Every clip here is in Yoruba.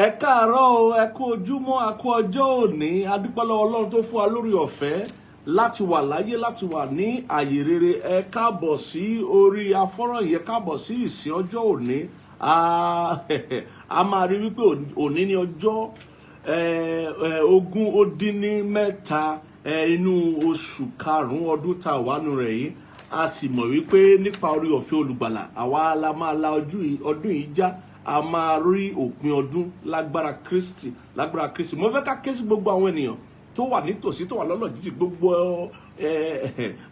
Ẹ káàárọ̀ o, ẹ kú ojúmọ́, a kú ọjọ́ òní. A dúpẹ́ lọ́wọ́ Ọlọ́run tó fún wa lórí ọ̀fẹ́ láti wà láyé, láti wà ní àyè rere. Ẹ káàbọ̀ sí orí afọ́nrán yìí, ẹ káàbọ̀ sí ìsìn ọjọ́ òní. A máa rí wípé òní ní ọjọ́ 23 inú oṣù karùn-ún ọdún tá a wà nù rẹ̀ yìí. A sì mọ̀ wípé nípa orí ọ̀fẹ́ olùgbàlà, àwa la máa la ọdún yìí já, a máa rí òpin ọdún lágbára Kristi, lágbára Kristi. Mo fẹ́ ká ké sí gbogbo àwọn ènìyàn tó wà nítòsí, tó wà lọ́nà jíjìn,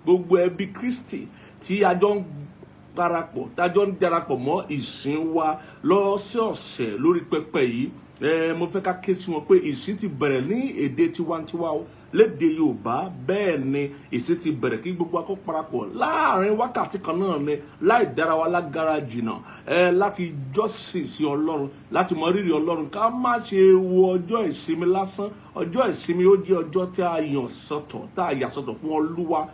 gbogbo ẹbí Kristi tí a jọ ń parapọ̀, tá a jọ ń darapọ̀ mọ́ ìsìn wa lọ́sọ̀ọ̀sẹ̀ lórí pẹpẹ yìí. Mo fẹ́ ká ké sí wọn pé ìsìn ti bẹ̀rẹ̀ ní èdè tiwantiwa o, lédè Yorùbá. Bẹ́ẹ̀ ni, ìsìn ti bẹ̀rẹ̀, kí gbogbo wa kó parapọ̀ láàrin wákàtí kan náà ni, láì dára wa lágara jìnnà, láti jọ́sìn sí Ọlọ́run, láti mọ rírì Ọlọ́run. Ká má ṣe wo ọjọ́ ìsinmi lásán. Ọjọ́ ìsinmi, ó jẹ́ ọjọ́ tí a yàn sọ́tọ̀, tá a yà sọ́tọ̀ fún Olúwa,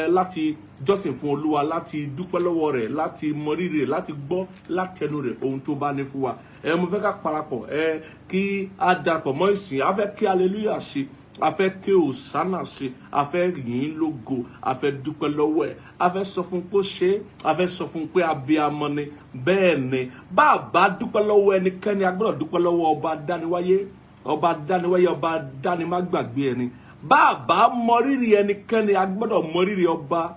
láti jọ́sìn fún Olúwa, láti dúpẹ́ lọ́wọ́ rẹ̀, láti mọ rírì rẹ̀, láti gbọ́ látẹnu rẹ̀ ohun tó bá ní fún wa. Mo fẹ́ ká parapọ̀, kí a darapọ̀ mọ́ ìsìn. A fẹ́ kí hallelujah sí, a fẹ́ ké hosanna sí, a fẹ́ yìn lógo, a fẹ́ dúpẹ́ lọ́wọ́ ẹ̀, a fẹ́ sọ fún pé ó ṣe é, a fẹ́ sọ fún pé abiyamọ ni. Bẹ́ẹ̀ ni, bá a bá dúpẹ́ lọ́wọ́ ẹnikẹ́ni, a gbọ́dọ̀ dúpẹ́ lọ́wọ́ ọba dániwáyé, ọba dániwáyé, ọba dánimágbàgbé ẹni. Bá a bá mọrírì ẹnikẹ́ni, a gbọ́dọ̀ mọrírì ọba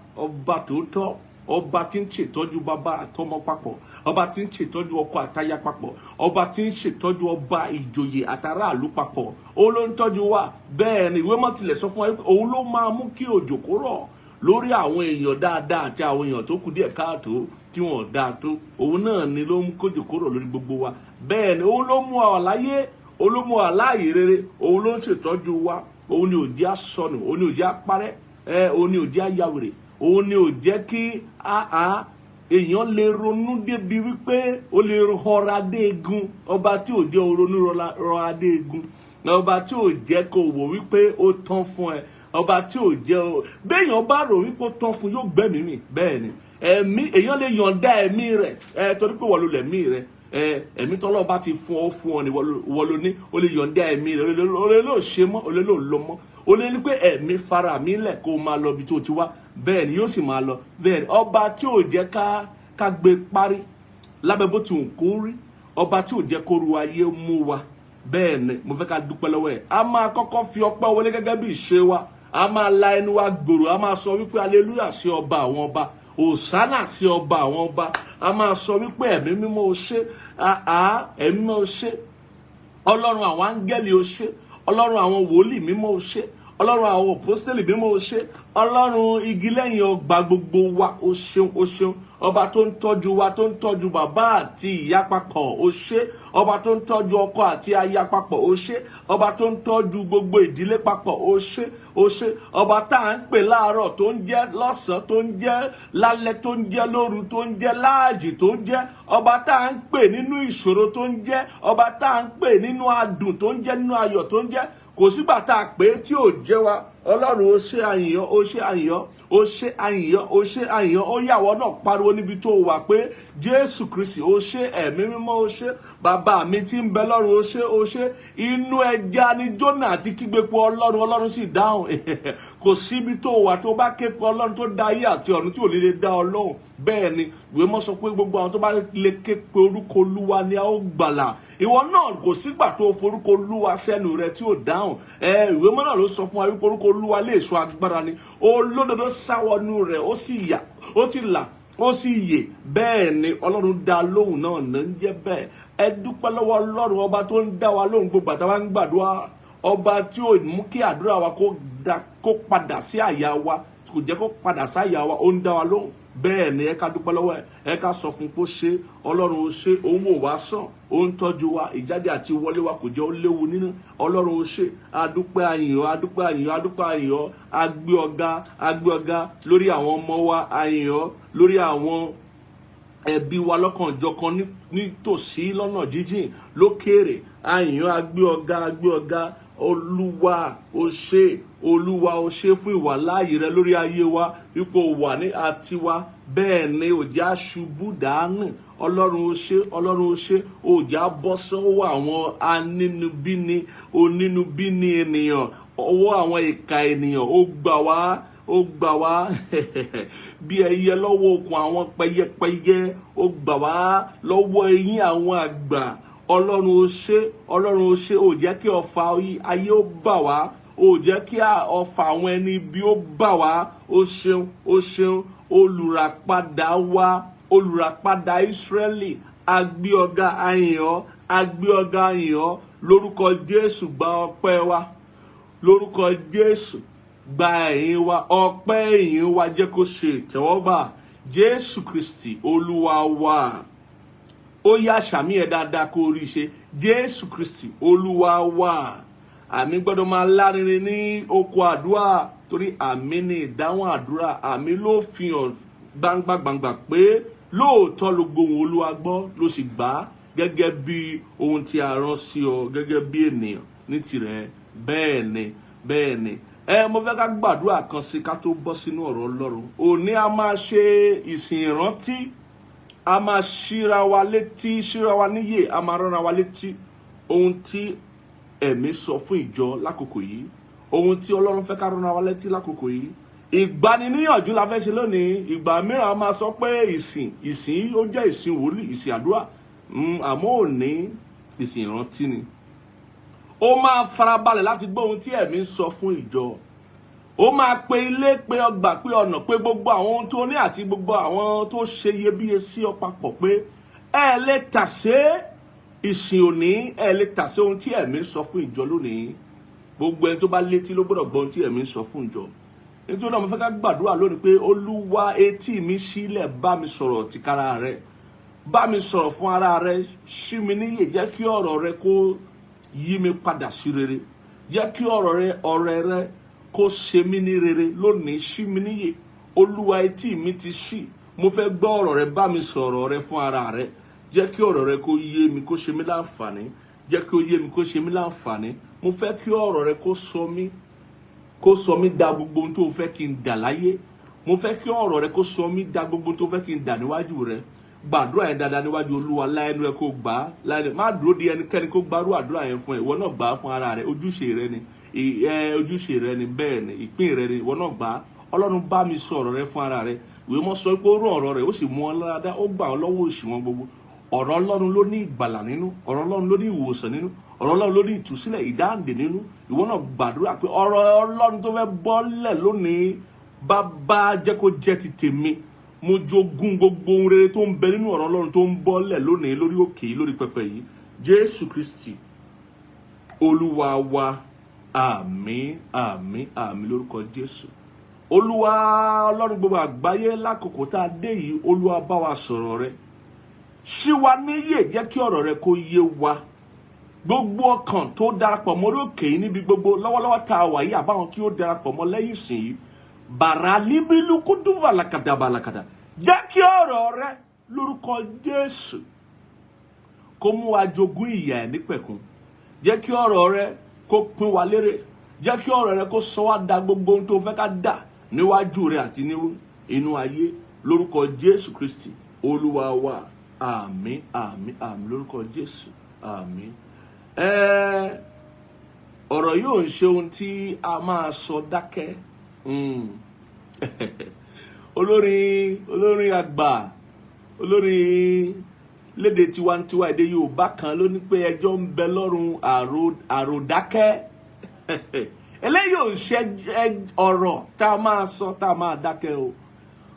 tòótọ́, ọba tí ń ṣètọ́jú bàbá àtọmọ papọ̀, ọba tí ń ṣètọ́jú ọkọ àtaya papọ̀, ọba tí ń ṣètọ́jú ọba, ìjòyè àtàràlú papọ̀. Òun ló ń tọ́jú wa. Bẹ́ẹ̀ ni, ìwé mọ́ tilẹ̀ sọ fún wa pé òun ló máa mú kí òjò kó rọ̀ lórí àwọn èèyàn dáadáa àti àwọn èèyàn tó kù díẹ̀ káàtó, tí wọ́n dáa tó. Òun náà ni ló mú kójò kó rọ̀ lórí gbogbo wa. Bẹ́ẹ̀ ni, òun ló mú wa láyé, òun ló mú wa láàyè rere, òun ló ń ṣètọ́jú wa. Òun ni ò jẹ́ á sọnù, òun ni ò jẹ́ á parẹ́, òun ni ò jẹ́ á yàwèrè, òun ni ò jẹ́ kí èèyàn lè ronú débi wípé ó lè rọra dé egun. Ọba tí ò jẹ́ ronú rọra dé egun, ọba tí ò jẹ́ kó wò wípé ó tán fún ẹ, ọba tí ò jẹ́ o béèyàn bá rò wípé ó tán fún, yóò gbẹ́mìí mì. Bẹ́ẹ̀ ni, ẹ̀mí èèyàn lè yọ̀ǹda ẹ̀mí rẹ̀ torí pé wọ́n ló lẹ̀mí rẹ̀. Ẹ̀mí tọ́lọ́ bá ti fún ọ, fún ọ ni, wọ́n ló ní. Ó lè yọ̀ǹda ẹ̀mí rẹ̀, ó lè lò ṣe mọ́, ó lè lò lọ mọ́, ó lè ní pé ẹ̀mí, fara mi lẹ̀, kó o máa lọ ibi tó ti wá. Bẹ́ẹ̀ ni, yóò sì máa lọ. Bẹ́ẹ̀ ni, ọba tí ò jẹ́ ká gbé parí lábẹ́ bó ti wù kó rí, ọba tí ò jẹ́ kó ru ayé mú wa. Bẹ́ẹ̀ ni, mo fẹ́ ká dúpẹ́ lọ́wọ́ ẹ̀. A máa kọ́kọ́ fi ọpẹ́ wọlé gẹ́gẹ́ bí ìṣe wa. A máa la ẹnu wa gbòòrò, a máa sọ wípé hallelujah sí ọba àwọn ọba, hosanna sí ọba àwọn ọba. A máa sọ wípé ẹ̀mí mímọ́, o ṣé. Àá, ẹ̀mí mímọ́, o ṣé. Ọlọ́run àwọn áńgẹ́lì, o ṣé. Ọlọ́run àwọn wòlíì mímọ́, o ṣé. Ọlọ́run àwọn òpóstélì mímọ́, o ṣé. Ọlọ́run igi lẹ́yìn ọgbà gbogbo wa, o ṣeun, o ṣeun. Ọba tó ń tọ́jú wa, tó ń tọ́jú bàbá àti ìyá papọ̀, o ṣé. Ọba tó ń tọ́jú ọkọ àti aya papọ̀, o ṣé. Ọba tó ń tọ́jú gbogbo ìdílé papọ̀, o ṣé, o ṣé. Ọba tá à ń pè láàárọ̀, tó ń jẹ́ lọ́sàn-án, tó ń jẹ́ lálẹ́, tó ń jẹ́ lóru, tó ń jẹ́ láàjì, tó ń jẹ́. Ọba tá à ń pè nínú ìṣòro, tó ń jẹ́. Ọba tá à ń pè nínú adùn, tó ń jẹ́, nínú ayọ̀, tó ń jẹ́. Kò sígbà tá a pè é tí ò jẹ́ wa. Ọlọ́run, ó ṣe àyìnyàn, ó ṣe àyìnyàn, ó ṣe àyìnyàn, ó ṣe àyìnyàn. Ó yàwọ́ náà pariwo níbi tó wà pé Jésù Kristi, ó ṣe. Ẹ̀mí mímọ́, ó ṣe. Bàbá mi tí ń bẹ lọ́run, ó ṣe, ó ṣe. Inú ẹja ni Jónà àti kígbe pé Ọlọ́run, Ọlọ́run sì dáhùn. Kò síbi tó wà tó bá ké pe Ọlọ́run tó dá ayé àti ọ̀run tí ò lè dá Ọlọ́run. Bẹ́ẹ̀ ni, ìwé mọ́ sọ pé gbogbo àwọn tó bá lè ké pe orúkọ Olúwa ni a ó gbàlà. Ìwọ náà, kò sígbà tó forúkọ Olúwa sẹ́nu rẹ tí ò dáhùn. Ìwé mọ́ náà ló sọ fún wa wípé orúkọ Olúwa lè sọ agbára ni. Olódodo sáwọnú rẹ̀, ó sì yà, ó sì là, ó sì yè. Bẹ́ẹ̀ ni, Ọlọ́run dá lóhùn náà náà ń jẹ́ bẹ́ẹ̀. Ẹ dúpẹ́ lọ́wọ́ Ọlọ́run, ọba tó ń dá wa lóhùn gbogbo àtàwọn ń gbàdúrà, ọba tí ò mú kí àdúrà wa kó da kó padà sí àyà wa, kò jẹ́ kó padà sí àyà wa, ó ń dá wa lóhùn. Bẹ́ẹ̀ ni, ẹ ká dúpẹ́ lọ́wọ́ ẹ. Ẹ ká sọ fún pé ó ṣe. Ọlọ́run, ó ṣe. Òun wò wá sàn, ó ń tọ́jú wa. Ìjáde àti ìwọlé wa, kò jẹ́ ó léwu nínú. Ọlọ́run, ó ṣe. Adúpẹ́, àyìnyọ́, adúpẹ́, àyìnyọ́, adúpẹ́, àyìnyọ́. Agbé ọ̀gá, agbé ọ̀gá lórí àwọn ọmọ wa, àyìnyọ́ lórí àwọn ẹbí wa lọ́kànjọ̀kan, nítòsí, lọ́nà jíjìn, lókèèrè. Àyìnyọ́, agbé ọ̀gá, agbé ọ̀gá. Olúwa, o ṣé. Olúwa, o ṣé fún ìwàláàyè rẹ lórí ayé wa, ipò wà ní àtiwá. Bẹ́ẹ̀ ni ò jẹ́ á ṣubú dànù. Ọlọ́run, o ṣé. Ọlọ́run, o ṣé. Ò jẹ́ á bọ́ sọ́wọ́ àwọn anínúbíni, onínúbíni ènìyàn, ọwọ́ àwọn ìkà ènìyàn. Ó gbà wá, ó gbà wá bí ẹyẹ lọ́wọ́ okùn àwọn pẹyẹpẹyẹ. Ó gbà wá lọ́wọ́ eyín àwọn àgbà. Ọlọ́run, o ṣé. Ọlọ́run, o ṣé. Ò jẹ́ kí ọfà ayé ó bà wá, ò jẹ́ kí ọfà àwọn ẹni ibi ó bà wá. Ó ṣeun, ó ṣeun. Olùràpadà wa, olùràpadà Ísírẹ́lì, agbé ọ̀gá, àyìn, agbé ọ̀gá, àyìn. Lórúkọ Jésù, gba ọpẹ́ wa. Lórúkọ Jésù, gba ẹ̀yìn wa. Ọpẹ́, ìyìn wa, jẹ́ kó ṣe ìtẹ́wọ́gbà. Jésù Kristi Olúwa wa. Ó yá, sàmì ẹ̀ dáadáa kó rí ṣe. Jésù Kristi Olúwa wa. Àmì gbọ́dọ̀ máa lárinrin ní oko àdúrà, torí àmì ní ìdáhùn àdúrà. Àmì ló fi hàn gbangba gbangba pé lóòótọ́ ló gbóhùn Olúwa gbọ́, ló sì gbà á gẹ́gẹ́ bí ohun tí a rán sí ọ gẹ́gẹ́ bí ènìyàn ní tirẹ̀. Bẹ́ẹ̀ ni, bẹ́ẹ̀ ni. Ẹ mo fẹ́ ká gbàdúrà kan sí ká tó bọ́ sínú ọ̀rọ̀ Ọlọ́run. Òní, a máa ṣe ìsìn ìrántí. A máa ṣíra wa létí, ṣíra wa níyè, a máa ránra wa létí ohun tí ẹ̀mí sọ fún ìjọ lákòókò yìí, ohun tí Ọlọ́run fẹ́ ká ránra wa létí lákòókò yìí. Ìgbaniníyànjú la fẹ́ ṣe lónìí. Ìgbà mìíràn, a máa sọ pé ìsìn ó jẹ́ ìsìn wòlíì, ìsìn àdúrà. Àmọ́ òní, ìsìn ìrántí ni. Ó máa farabalẹ̀ láti gbọ́ ohun tí ẹ̀mí sọ fún ìjọ. Ó máa pe ilé, pe ọgbà, pe ọ̀nà, pé gbogbo àwọn ohun tó ní àti gbogbo àwọn tó ṣe iyebíye sí ọ papọ̀ pé ẹ lè tàsé ìsìn òní, ẹ lè tàsé ohun tí ẹ̀mí sọ fún ìjọ lónìí. Gbogbo ẹni tó bá létí ló gbọ́dọ̀ gbọ́ ohun tí ẹ̀mí sọ fún ìjọ. Nítorí náà, mo fẹ́ ká gbàdúrà lónìí pé, Olúwa, etí mi sílẹ̀, bá mi sọ̀rọ̀ tìkára rẹ, bá mi sọ̀rọ̀ fún ara rẹ, ṣí mi níyè, jẹ́ kí ọ̀rọ̀ rẹ kó yí mi padà sí rere, jẹ́ kí ọ̀rọ̀ rẹ, ọ̀rẹ́ rẹ, kó ṣe mí ní rere lónìí. Ṣí mi níyè, Olúwa. Etí mi ti ṣí, mo fẹ́ gbọ́ ọ̀rọ̀ rẹ. Bá mi sọ̀rọ̀ rẹ fún ara rẹ. Jẹ́ kí ọ̀rọ̀ rẹ kó yé mi, kó ṣe mí láǹfààní. Jẹ́ kí ó yé mi, kó ṣe mí láǹfààní. Mo fẹ́ kí ọ̀rọ̀ rẹ kó sọ mí da gbogbo ohun tó fẹ́ kí n dà láyé. Mo fẹ́ kí ọ̀rọ̀ rẹ kó sọ mí da gbogbo ohun tó fẹ́ kí n dà níwájú rẹ. Gbàdúrà yẹn dáadáa níwájú Olúwa. Láẹnu ẹ kó gbà á láẹnu. Má dúró di ẹnikẹ́ni kó gbárù àdúrà yẹn fún ẹ. Ìwọ náà gbà á fún ara rẹ. Ojúṣe rẹ ni, ojúṣe rẹ ni. Bẹ́ẹ̀ ni, ìpín rẹ ni. Ìwọ náà gbà á. Ọlọ́run, bá mi sọ ọ̀rọ̀ rẹ fún ara rẹ. Ìwé mọ́ sọ pé ó rán ọ̀rọ̀ rẹ̀, ó sì mú wọn láradá, ó gbà wọn lọ́wọ́ òṣì wọn gbogbo. Ọ̀rọ̀ Ọlọ́run ló ní ìgbàlà nínú. Ọ̀rọ̀ Ọlọ́run ló ní ìwòsàn nínú. Ọ̀rọ̀ Ọlọ́run ló ní ìtúsílẹ̀, ìdáǹdè nínú. Ìwọ náà gbàdúrà pé ọ̀rọ̀ Ọlọ́run tó fẹ́ bọ́lẹ̀ lónìí, Bàbá, jẹ́ kó jẹ́ ti tèmi. Mo jogún gbogbo ohun rere tó ń bẹ nínú ọ̀rọ̀ Ọlọ́run tó ń bọ́lẹ̀ lónìí lórí òkè yìí, lórí pẹpẹ yìí. Jésù Kristi Olúwa wa. Àmín, àmín, àmín lórúkọ Jésù. Olúwa Ọlọ́run gbogbo àgbáyé, lákòókò tá a dé yìí, Olúwa, bá wa sọ̀rọ̀ rẹ, ṣí wa níyè, jẹ́ kí ọ̀rọ̀ rẹ kó yé wa. Gbogbo ọkàn tó darapọ̀ mọ́ orí òkè yìí níbi gbogbo lọ́wọ́lọ́wọ́ tá a wà yìí, àbáwọn tí ó darapọ̀ mọ́ lẹ́yìn ìsìn yìí, bàrà líbílùkúdùbà làkàdà bàlàkàdà, jẹ́ kí ọ̀rọ̀ rẹ lórúkọ Jésù kó mú wa jogún ìyà ẹ̀ nípẹ̀kun. Jẹ́ kí ọ̀rọ̀ rẹ kó pín wa lérè. Jẹ́ kí ọ̀rọ̀ rẹ kó sọ wá da gbogbo ohun tó fẹ́ ká dà níwájú rẹ àti ní inú ayé. Lórúkọ Jésù Kristi Olúwa wa. Àmín, àmín, àmín lórúkọ Jésù. Àmín. Ọ̀rọ̀ yóò ń ṣe ohun tí a máa sọ dákẹ́. Olórin àgbà, olórin lédè tiwantiwa, èdè Yorùbá kan ló ní pé ẹjọ́ ń bẹ lọ́rùn àròdákẹ́. Eléyìí ò ń ṣe ọ̀rọ̀ tá a máa sọ tá a máa dákẹ́ o.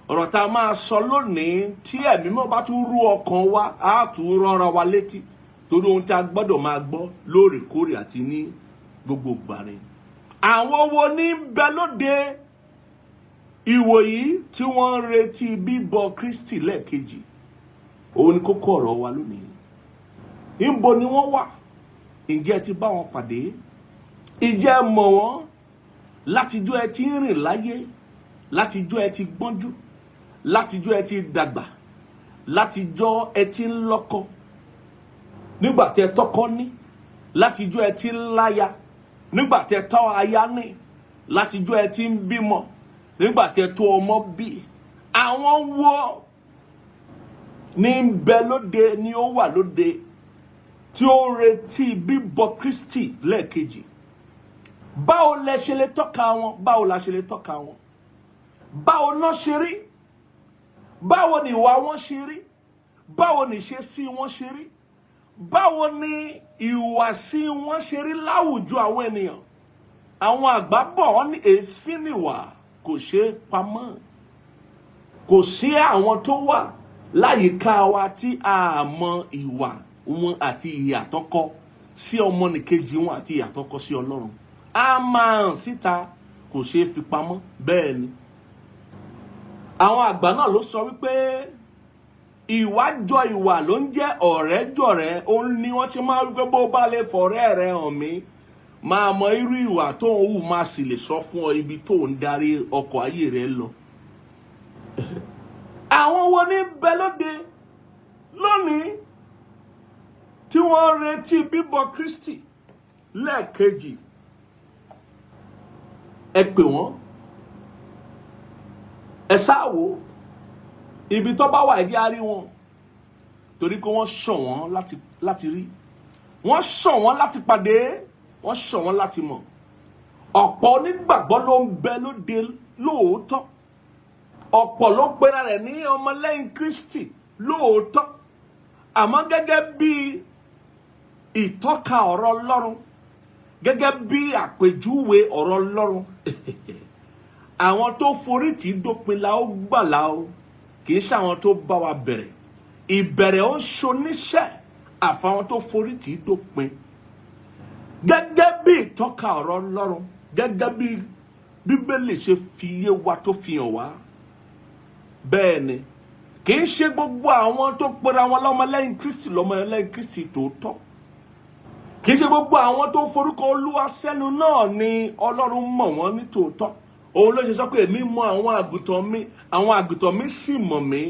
Ọ̀rọ̀ tá a máa sọ lónìí, tí ẹ̀mí mọ́ bá tún rú ọkàn wa, á tún rọra wa létí, torí ohun tí a gbọ́dọ̀ máa gbọ́ lóòrèkóòrè àti ní gbogbo ìgbà ni. Àwọn wo ní bẹ lóde ìwòyí tí wọ́n ń retí bíbọ̀ Kristi lẹ́ẹ̀kejì? Òun ni kókó ọ̀rọ̀ wa lónìí. Níbo ni wọ́n wà? Ǹjẹ́ ẹ ti bá wọn pàdé? Ǹjẹ́ ẹ mọ̀ wọ́n? Látijọ́ ẹ ti ń rìn láyé, látijọ́ ẹ ti gbọ́njú, látijọ́ ẹ ti dàgbà, látijọ́ ẹ ti ń lọ́kọ, nígbà tí ẹ tọ́kọ ní, látijọ́ ẹ ti ń láya. Nígbà tẹ tọ́ aya ní, látijọ́ ẹ ti ń bímọ, nígbà tẹ tó ọmọ bí, àwọn wo ní ń bẹ lóde, ni ó wà lóde tí ó ń retí bíbọ̀ Kristi lẹ́ẹ̀kejì? Báwo lẹ ṣe lè tọ́ka wọn? Báwo la ṣe lè tọ́ka wọn? Báwo náà ṣe rí? Báwo ni ìwà wọn ṣe rí? Báwo ni ìṣesí wọn ṣe rí? Báwo ni ìhùwàsí wọn ṣe rí láwùjọ àwọn ènìyàn? Àwọn àgbà bọ̀, wọ́n ní èéfín nìwà, kò ṣeé pamọ́. Kò sí àwọn tó wà láyìíká wa tí a mọ ìwà wọn àti ìhà tó kọ sí ọmọnìkejì wọn àti ìhà tó kọ sí Ọlọ́run. A máa hàn síta, kò ṣeé fi pamọ́. Bẹ́ẹ̀ ni àwọn àgbà náà ló sọ wípé ìwà jọ ìwà ló ń jẹ́ ọ̀rẹ́ jọ̀rẹ́. Òun ni wọ́n ṣe máa wípé bó bá lè fọ̀rẹ́ rẹ hàn mí, máa mọ irú ìwà tó ń hù, máa sì lè sọ fún ọ ibi tó ń darí ọkọ̀ ayé rẹ lọ. Àwọn wo ní bẹ lóde lónìí tí wọ́n retí bíbọ̀ Kristi lẹ́ẹ̀kejì? Ẹ pè wọ́n, ẹ sáàwó ibi tó bá wà, ẹ jẹ́ á rí wọn, torí pé wọ́n ṣọ̀wọ́n láti rí, wọ́n ṣọ̀wọ́n láti pàdé, wọ́n ṣọ̀wọ́n láti mọ̀. Ọ̀pọ̀ onígbàgbọ́ ló ń bẹ lóde lóòótọ́, ọ̀pọ̀ ló pera rẹ̀ ní ọmọlẹ́yìn Kristi lóòótọ́, àmọ́ gẹ́gẹ́ bí ìtọ́ka ọ̀rọ̀ Ọlọ́run, gẹ́gẹ́ bí àpèjúwe ọ̀rọ̀ Ọlọ́run, àwọn tó forí tì í dópin la ó gbàlà o, kì í ṣe àwọn tó bá wa bẹ̀rẹ̀. Ìbẹ̀rẹ̀ ó ń ṣoníṣẹ́, àfàwọn tó forí tì í dópin. Gẹ́gẹ́ bí ìtọ́ka ọ̀rọ̀ Ọlọ́run, gẹ́gẹ́ bí Bíbélì ṣe fi yé wa, tó fi hàn wá, bẹ́ẹ̀ ni kì í ṣe gbogbo àwọn tó pera wọn lọ́mọlẹ́yìn Kristi lọ́mọlẹ́yìn Kristi tòótọ́. Kì í ṣe gbogbo àwọn tó forúkọ Olúwa sẹ́nu náà ni Ọlọ́run mọ̀ wọ́n ní tòótọ́. Òun ló ṣe sọ pé, "Èmi mọ àwọn àgùntàn mi, àwọn àgùntàn mi sì mọ̀ mí."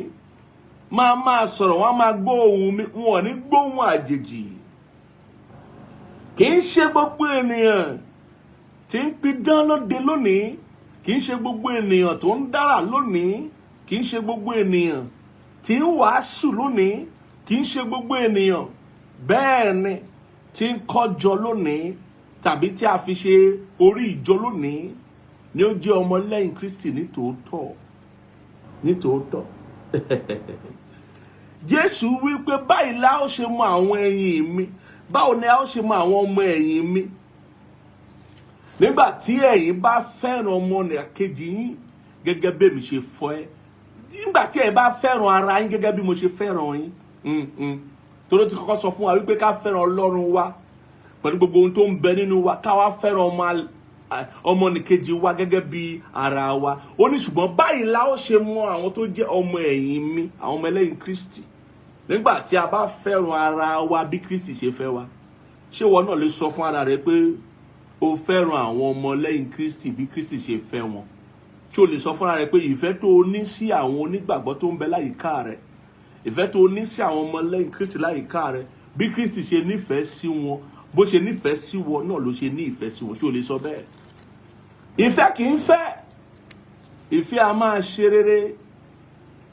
Máa máa sọ̀rọ̀, wọ́n á máa gbọ́ ohùn mi, wọn ò ní gbóhùn àjèjì. Kì í ṣe gbogbo ènìyàn tí ń pidán lóde lónìí, kì í ṣe gbogbo ènìyàn tó ń dára lónìí, kì í ṣe gbogbo ènìyàn tí ń wàásù lónìí, kì í ṣe gbogbo ènìyàn bẹ́ẹ̀ ni tí ń kọ́jọ lónìí tàbí tí a fi ṣe orí ìjọ lónìí ni ó jẹ́ ọmọlẹ́yìn Kristi ní tòótọ́, ní tòótọ́. Jésù wí pé, "Báyìí la ó ṣe mọ àwọn ẹ̀yìn mi." Báwo ni a ó ṣe mọ àwọn ọmọ ẹ̀yìn mi? Nígbà tí ẹ̀yin bá fẹ́ràn ọmọnìkejì yín gẹ́gẹ́ bí èmi ṣe fọ́ ẹ, nígbà tí ẹ̀yin bá fẹ́ràn ara yín gẹ́gẹ́ bí mo ṣe fẹ́ràn yín. Torí ó ti kọ́kọ́ sọ fún wa wípé ká fẹ́ràn Ọlọ́run wa pẹ̀lú gbogbo ohun tó ń bẹ nínú wa, ká wá fẹ́ràn ọmọnìkejì wa gẹ́gẹ́ bí ara wa. Ó ní, ṣùgbọ́n báyìí la ó ṣe mọ àwọn tó jẹ́ ọmọ ẹ̀yìn mi, àwọn ọmọ ẹlẹ́yìn Kristi, nígbà tí a bá fẹ́ràn ara wa bí Kristi ṣe fẹ́ wa. Ṣé ìwọ náà lè sọ fún ara rẹ pé o fẹ́ràn àwọn ọmọ lẹ́yìn Kristi bí Kristi ṣe fẹ́ wọn? Ṣé o lè sọ fúnra rẹ pé ìfẹ́ tó o ní sí àwọn onígbàgbọ́ tó ń bẹ láyìíká rẹ, ìfẹ́ tó o ní sí àwọn ọmọ lẹ́yìn Kristi láyìíká rẹ, bí Kristi ṣe nífẹ̀ẹ́ sí wọn, bó ṣe nífẹ̀ẹ́ sí wọn náà ló ṣe ní ìfẹ́ sí wọn? Ṣé o lè sọ bẹ́ẹ̀? Ìfẹ́ kì í fẹ́, ìfẹ́ a máa ṣe rere.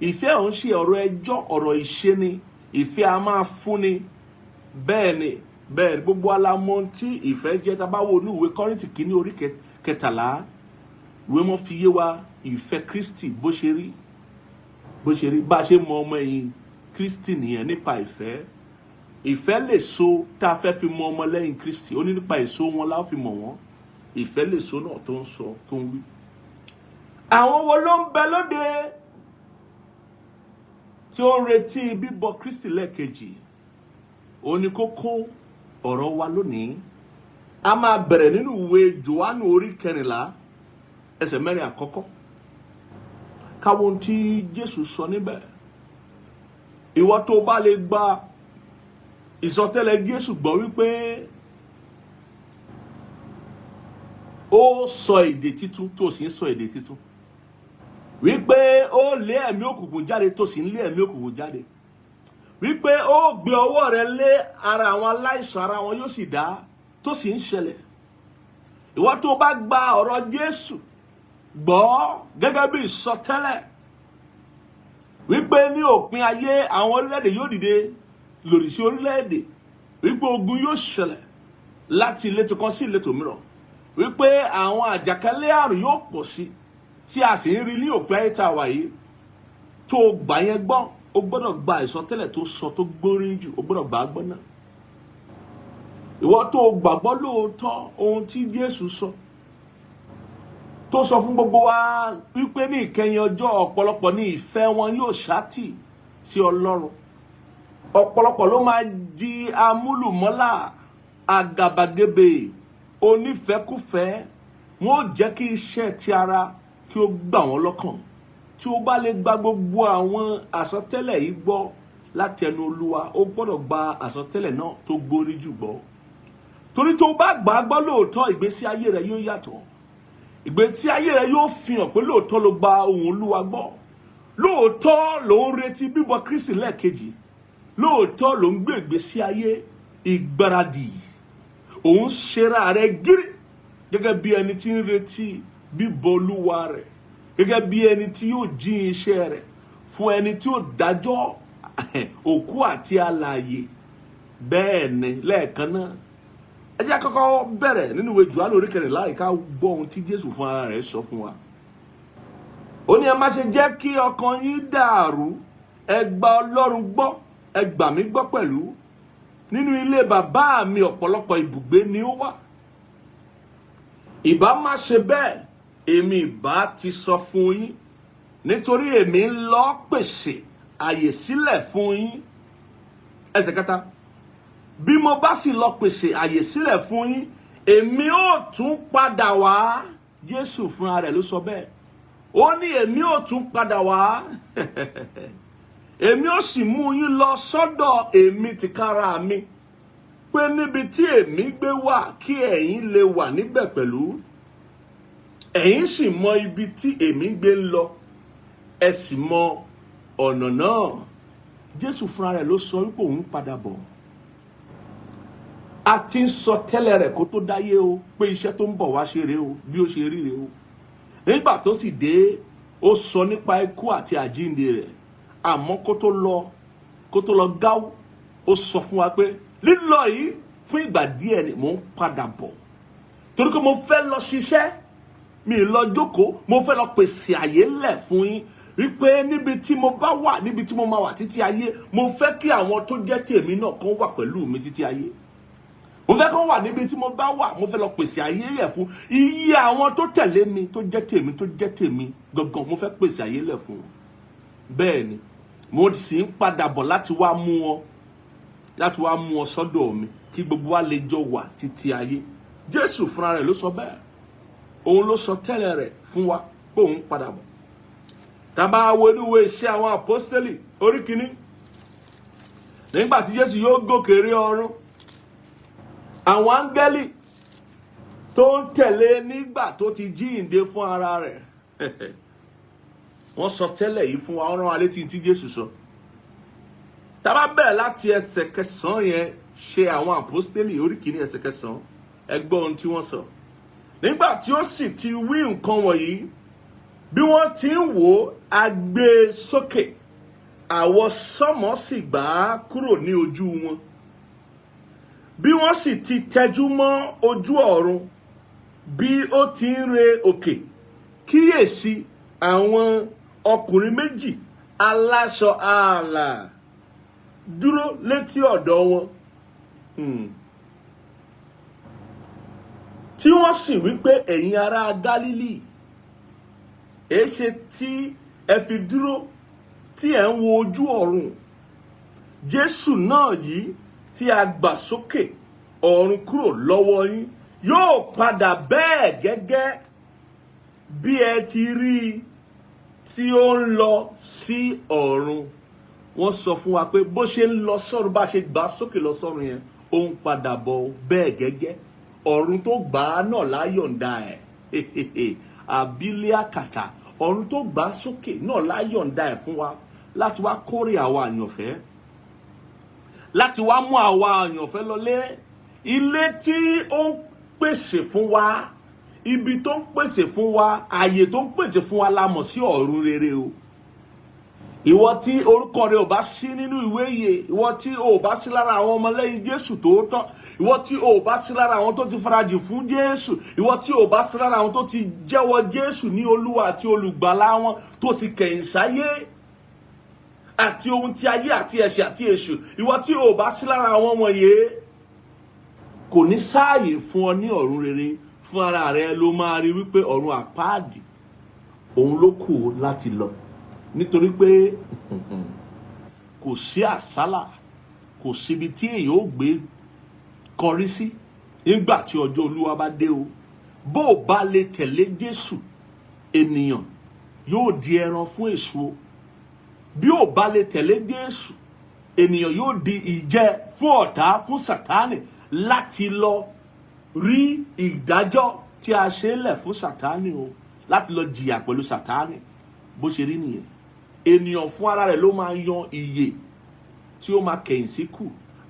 Ìfẹ́ ò ń ṣe ọ̀rọ̀ ẹjọ́, ọ̀rọ̀ ìṣe ni. Ìfẹ́ a máa fúnni. Bẹ́ẹ̀ ni, bẹ́ẹ̀ ni. Gbogbo alamọ tí ìfẹ́ jẹ́. Tá a bá wo ní ìwé Kọ́ríńtì kìíní orí 13, ìwé mọ́ fi yé wa ìfẹ́ Kristi bó ṣe rí, bó ṣe rí. Bá a ṣe mọ ọmọ ẹ̀yìn Kristi nìyẹn, nípa ìfẹ́. Ìfẹ́ lè so tá a fẹ́ fi mọ ọmọ lẹ́yìn Kristi. Ó ní nípa èso wọn la ó fi mọ̀ wọ́n. Ìfẹ́ lè so náà tó ń sọ, tó ń wí. Àwọn wo ló ń bẹ lóde tí ó ń retí bíbọ̀ Kristi lẹ́ẹ̀kejì? Ó ní kókó ọ̀rọ̀ wa lónìí. A máa bẹ̀rẹ̀ nínú ìwé Jòhánù orí 14, ẹsẹ̀ 4 àkọ́kọ́, káwọn ohun tí Jésù sọ níbẹ̀. Ìwọ tó bá lè gba ìsọtẹ́lẹ̀ Jésù gbọ́ wípé ó sọ èdè títún, tó sì ń sọ èdè títún, wípé ó lé ẹ̀mí òkùnkùn jáde, tó sì ń lé ẹ̀mí òkùnkùn jáde, wípé ó gbé ọwọ́ rẹ lé ara àwọn aláìsàn, ara wọn yóò sì dá, tó sì ń ṣẹlẹ̀. Ìwọ tó bá gba ọ̀rọ̀ Jésù gbọ́ gẹ́gẹ́ bí ìsọtẹ́lẹ̀ wípé ní òpin ayé àwọn orílẹ̀-èdè yóò dìde lòdì sí orílẹ̀-èdè, wípé ogun yóò ṣẹlẹ̀ láti ìletò kan sí ìletò mìíràn, wípé àwọn àjàkálẹ̀ àrùn yóò pọ̀ sí, tí a sì ń rí ní òpin ayé tá a wà yìí, tó o gbà yẹn gbọ́, o gbọ́dọ̀ gba ìsọtẹ́lẹ̀ tó sọ tó gbóríyìn jù, o gbọ́dọ̀ gbà á gbọ́ náà. Ìwọ tó o gbàgbọ́ lóòótọ́ ohun tí Jésù sọ, tó sọ fún gbogbo wa wípé ní ìkẹyìn ọjọ́ ọ̀pọ̀lọpọ̀ ní ìfẹ́ wọn yóò ṣátì sí Ọlọ́run, ọ̀pọ̀lọpọ̀ ló máa di amúlùmọ́là, àgàbàgebè, onífẹ́kúfẹ́. Wọn ò jẹ́ kí iṣẹ́ ti ara kí ó gbà wọ́n lọ́kàn. Tí o bá lè gba gbogbo àwọn àsọtẹ́lẹ̀ yìí gbọ́ láti ẹnu Olúwa, o gbọ́dọ̀ gba àsọtẹ́lẹ̀ náà tó gbórí jù gbọ́, torí tó o bá gbà á gbọ́ lóòótọ́, ìgbésí ayé rẹ yóò yàtọ̀. Ìgbésí ayé rẹ yóò fi hàn pé lóòótọ́ ló gba ohùn Olúwa gbọ́, lóòótọ́ ló ń retí bíbọ̀ Kristi lẹ́ẹ̀kejì, lóòótọ́ ló ń gbé ìgbésí ayé ìgbáradì, òun ṣera rẹ gírí gẹ́gẹ́ bí ẹni tí ń retí bíbọ̀ Olúwa rẹ̀, gẹ́gẹ́ bí ẹni tí yóò jí iṣẹ́ rẹ̀ fún ẹni tí yóò dájọ́ òkú àti alààyè bẹ́ẹ̀ ni lẹ́ẹ̀kan náà. Ẹ jẹ́ kọ́kọ́ bẹ̀rẹ̀ nínú ìwé Jòhánù orí 14 yìí, ká gbọ́ ohun tí Jésù fún ara rẹ̀ sọ fún wa. Ó ní, "Ẹ má ṣe jẹ́ kí ọkàn yín dàrú. Ẹ gba Ọlọ́run gbọ́, ẹ gbà mí gbọ́ pẹ̀lú. Nínú ilé bàbá mi ọ̀pọ̀lọpọ̀ ibùgbé ni ó wà. Ìbá má ṣe bẹ́ẹ̀, èmi ìbá ti sọ fún yín, nítorí èmi ń lọ pèsè àyè sílẹ̀ fún yín." Ẹsẹ̀ kẹta: "Bí mo bá sì lọ pèsè àyè sílẹ̀ fún yín, èmi ó tún padà wá." Jésù fúnra rẹ̀ ló sọ bẹ́ẹ̀. Ó ní, "Èmi ó tún padà wá, èmi ó sì mú yín lọ sọ́dọ̀ èmi tìkára mi, pé níbi tí èmi gbé wà, kí ẹ̀yin lè wà níbẹ̀ pẹ̀lú. Ẹ̀yin sì mọ ibi tí èmi gbé ń lọ, ẹ sì mọ ọ̀nà náà." Jésù fúnra rẹ̀ ló sọ wípé òun padà bọ̀. A ti ń sọ tẹ́lẹ̀ rẹ̀ kó tó dáyé o, pé iṣẹ́ tó ń bọ̀ wá ṣe rèé o, bí ó ṣe rí rèé o. Nígbà tó sì dé, ó sọ nípa ikú àti àjíǹde rẹ̀. Àmọ́ kó tó lọ gáwó, ó sọ fún wa pé lílọ yìí fún ìgbà díẹ̀ ni, mò ń padà bọ̀, torí pé mo fẹ́ lọ ṣiṣẹ́ mi, lọ jókòó, mo fẹ́ lọ pèsè àyè lẹ̀ fún yín, wípé níbi tí mo bá wà, níbi tí mo máa wà títí ayé, mo fẹ́ kí àwọn tó jẹ́ tèmi náà kàn wà pẹ̀lú mi títí ayé. Mo fẹ́ kàn wà níbi tí mo bá wà. Mo fẹ́ lọ pèsè àyè lẹ̀ fún iye àwọn tó tẹ̀lé mi, tó jẹ́ tèmi, tó jẹ́ tèmi gangan. Mo fẹ́ pèsè àyè lẹ̀ fún wọn. Bẹ́ẹ̀ ni mo sì ń padà bọ̀ láti wá mú wọn sọ́dọ̀ mi, kí gbogbo wa lè jọ wà títí ayé. Jésù fúnra rẹ̀ ló sọ bẹ́ẹ̀. Òun ló sọ tẹ́lẹ̀ rẹ̀ fún wa pé òun padà bọ̀. Tá bá wo inú ìwé Iṣẹ́ Àwọn Àpọ́stélì orí 1, nígbà tí Jésù yóò gòkè rí ọ̀run, àwọn áńgẹ́lì tó ń tẹ̀lé nígbà tó ti jíǹde fún ara rẹ̀, wọ́n sọ tẹ́lẹ̀ yìí fún wa. Wọ́n rán wa létí tí Jésù sọ. Tá bá bẹ̀rẹ̀ láti ẹsẹ̀ 9 yẹn, ṣe Àwọn Àpọ́stélì orí 1 ẹsẹ̀ 9, ẹ gbọ́ ohun tí wọ́n sọ. Nígbà tí ó sì ti wí nǹkan wọ̀nyí, bí wọ́n ti ń wò ó, a gbé e sókè, àwọsánmọ̀ sì gbà á kúrò ní ojú wọn. Bí wọ́n sì ti tẹjú mọ́ ojú ọ̀run bí ó ti ń re òkè, kíyèsí, àwọn ọkùnrin méjì aláṣọ ààlà dúró létí ọ̀dọ̀ wọn, tí wọ́n sì wí pé, "Ẹ̀yin ará Gálílì, èéṣe tí ẹ fi dúró tí ẹ ń wo ojú ọ̀run? Jésù náà yìí tí a gbà sókè ọ̀run kúrò lọ́wọ́ yín yóò padà bẹ́ẹ̀ gẹ́gẹ́ bí ẹ ti rí i tí ó ń lọ sí ọ̀run." Wọ́n sọ fún wa pé bó ṣe ń lọ sọ́run, bá ṣe gbà sókè lọ sọ́run yẹn, ó ń padà bọ̀ bẹ́ẹ̀ gẹ́gẹ́. Ọ̀run tó gbà á náà láyọ̀ǹda ẹ̀ àbílẹ̀ àkàtà. Ọ̀run tó gbà á sókè náà láyọ̀ǹda ẹ̀ fún wa láti wá kórè àwa àyànfẹ́, láti wá mú àwa àyànfẹ́ lọlé, ilé tí ó ń pèsè fún wa. Ibi tó ń pèsè fún wa, ààyè tó ń pèsè fún wa la mọ̀ sí ọ̀run rere o. Ìwọ tí orúkọ rẹ ò bá sí nínú ìwé ìyè, ìwọ tí ò bá sí lára àwọn ọmọlẹ́yìn Jésù tòótọ́, ìwọ tí ò bá sí lára àwọn tó ti farajì fún Jésù, ìwọ tí ò bá sí lára àwọn tó ti jẹ́wọ́ Jésù ní Olúwa àti Olùgbàlà wọn, tó ti kẹ̀yìn sáyé àti ohun tí ayé àti ẹ̀ṣẹ̀ àti èṣù, ìwọ tí ò bá sí lára àwọn wọ̀nyí, kò ní sáàyè fún ọ ní ọ̀run rere. Fún ara rẹ ló máa rí wípé ọ̀run àpáàdì òun ló kù láti lọ, nítorí pé kò sí àsálà, kò síbi tí èèyàn ó gbé kọrí sí nígbà tí ọjọ́ Olúwa bá dé o. Bó o bá lè tẹ̀lé Jésù, ènìyàn yóò di ẹran fún èṣù o. Bí o bá lè tẹ̀lé Jésù, ènìyàn yóò di ìjẹ fún ọ̀tá, fún Sátánì, láti lọ rí ìdájọ́ tí a ṣe lẹ̀ fún Sátánì o, láti lọ jìyà pẹ̀lú Sátánì. Bó ṣe rí nìyẹn. Ènìyàn fún ara rẹ̀ ló máa yan ìyè tí ó máa kẹ̀yìn sí kù.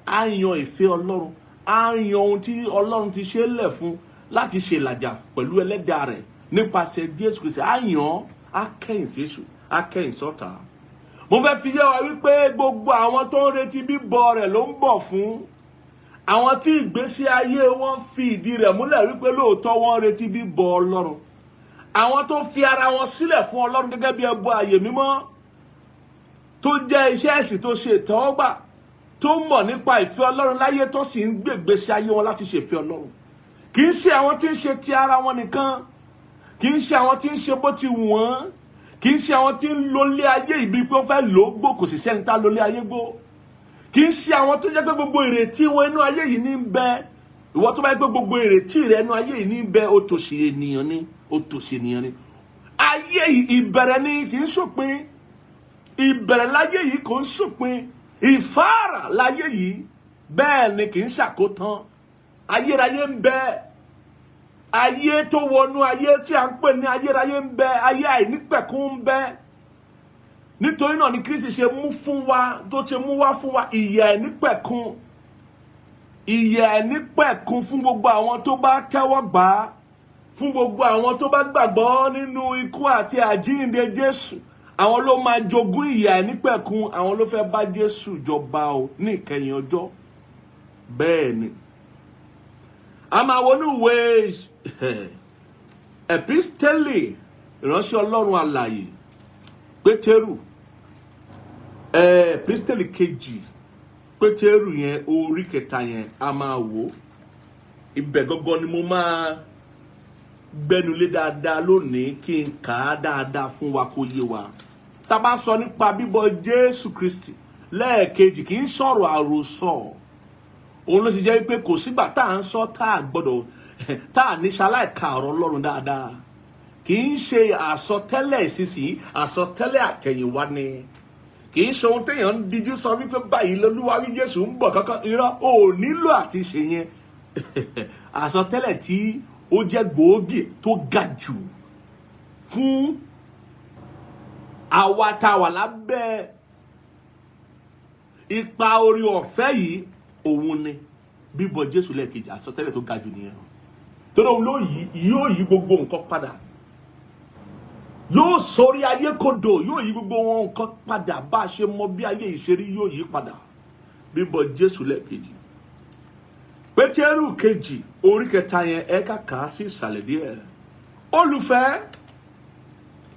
Á yan ìfẹ́ Ọlọ́run, á yan ohun tí Ọlọ́run ti ṣe lẹ̀ fún láti ṣe ìlàjà pẹ̀lú ẹlẹ́dàá rẹ̀ nípasẹ̀ Jésù Kristi. Á yan, á kẹ̀yìn sí èṣù, á kẹ̀yìn sọ́tá. Mo fẹ́ fi yé wa wípé gbogbo àwọn tó ń retí bíbọ̀ rẹ̀ ló ń bọ̀ fún. Àwọn tí ìgbésí ayé wọn fi ìdí rẹ̀ múlẹ̀ wípé lóòótọ́ wọ́n retí bíbọ̀ Ọlọ́run, àwọn tó fi ara wọn sílẹ̀ fún Ọlọ́run gẹ́gẹ́ bí ẹbọ àyè mímọ́ tó jẹ́ iṣẹ́ ẹ̀sìn tó ṣe ìtẹ́wọ́gbà, tó mọ̀ nípa ìfẹ́ Ọlọ́run láyé, tó sì ń gbègbèsí ayé wọn láti ṣe ìfẹ́ Ọlọ́run. Kì í ṣe àwọn tí ń ṣe ti ara wọn nìkan, kì í ṣe àwọn tí ń ṣe bó ti wù wọ́n, kì í ṣe àwọn tí ń lólé ayé ìbí pé ó fẹ́ lò ó gbó. Kò sì sẹ́ni tá lólé ayé gbó. Kì í ṣe àwọn tó jẹ́ pé gbogbo ìrètí wọn inú ayé yìí ní ń bẹ. Ìwọ tó bá yẹ pé gbogbo ìrètí rẹ inú ayé yìí ní ń bẹ, òtòṣì ènìyàn ni, òtòṣì ènìyàn ni. Ayé ìbẹ̀rẹ̀ ni, kì í ṣòpin. Ìbẹ̀rẹ̀ láyé yìí, kò ń ṣòpin. Ìfáàrà láyé yìí, bẹ́ẹ̀ ni, kì í ṣàkótán. Ayérayé ń bẹ. Ayé tó wọnú ayé tí a ń pè ní ayérayé ń bẹ. Ayé àìnípẹ̀kun ń bẹ. Nítorí náà ni Kristi ṣe mú fún wa, tó ṣe mú wá fún wa ìyè àìnípẹ̀kun, ìyè àìnípẹ̀kun fún gbogbo àwọn tó bá tẹ́wọ́ gbà á, fún gbogbo àwọn tó bá gbàgbọ́ nínú ikú àti àjíǹde Jésù. Àwọn ló máa jogún ìyè àìnípẹ̀kun. Àwọn ló fẹ́ bá Jésù jọba o ní ìkẹyìn ọjọ́. Bẹ́ẹ̀ ni, a máa wọnú ìwé Epistẹ́lì ìránṣẹ́ Ọlọ́run alààyè Pétérù, Epistẹ́lì kejì Pétérù yẹn, orí kẹta yẹn, a máa wò ibẹ̀ gangan ni mo máa gbẹnulé dáadáa lónìí, kí n kà á dáadáa fún wa kó yé wa. Tá a bá sọ nípa bíbọ̀ Jésù Kristi lẹ́ẹ̀kejì, kì í sọ̀rọ̀ àròsọ. Òun ló sì jẹ́ pé kò sígbà tá à ń sọ tá a gbọ́dọ̀ tá a ní ṣaláì ka ọ̀rọ̀ Ọlọ́run dáadáa. Kì í ṣe àsọtẹ́lẹ̀ ìsinsìnyí, àsọtẹ́lẹ̀ àtẹ̀yìnwá ni. Kì í ṣe ohun téèyàn ń dijú sọ wípé báyìí lolúwa wí, Jésù ń bọ̀ kankan. Irọ́, ò nílò àti ṣe yẹn. Àsọtẹ́lẹ̀ tí ó jẹ́ gbòógì tó ga jù fún àwa tá a wà lábẹ́ ipa orí ọ̀fẹ́ yìí, òun ni bíbọ̀ Jésù lẹ́ẹ̀kejì. Àsọtẹ́lẹ̀ tó ga jù nìyẹn, torí òun ló yí, yóò yí gbogbo nǹkan padà, yóò sórí ayé kodò, yóò yí gbogbo wọn nǹkan padà. Bá a ṣe mọ bí ayé ìṣerí, yóò yí padà. Bíbọ̀ Jésù lẹ́ẹ̀kejì, Pétérù kejì orí kẹta yẹn, ẹ ká kà á sí ìsàlẹ̀ díẹ̀. Olùfẹ́,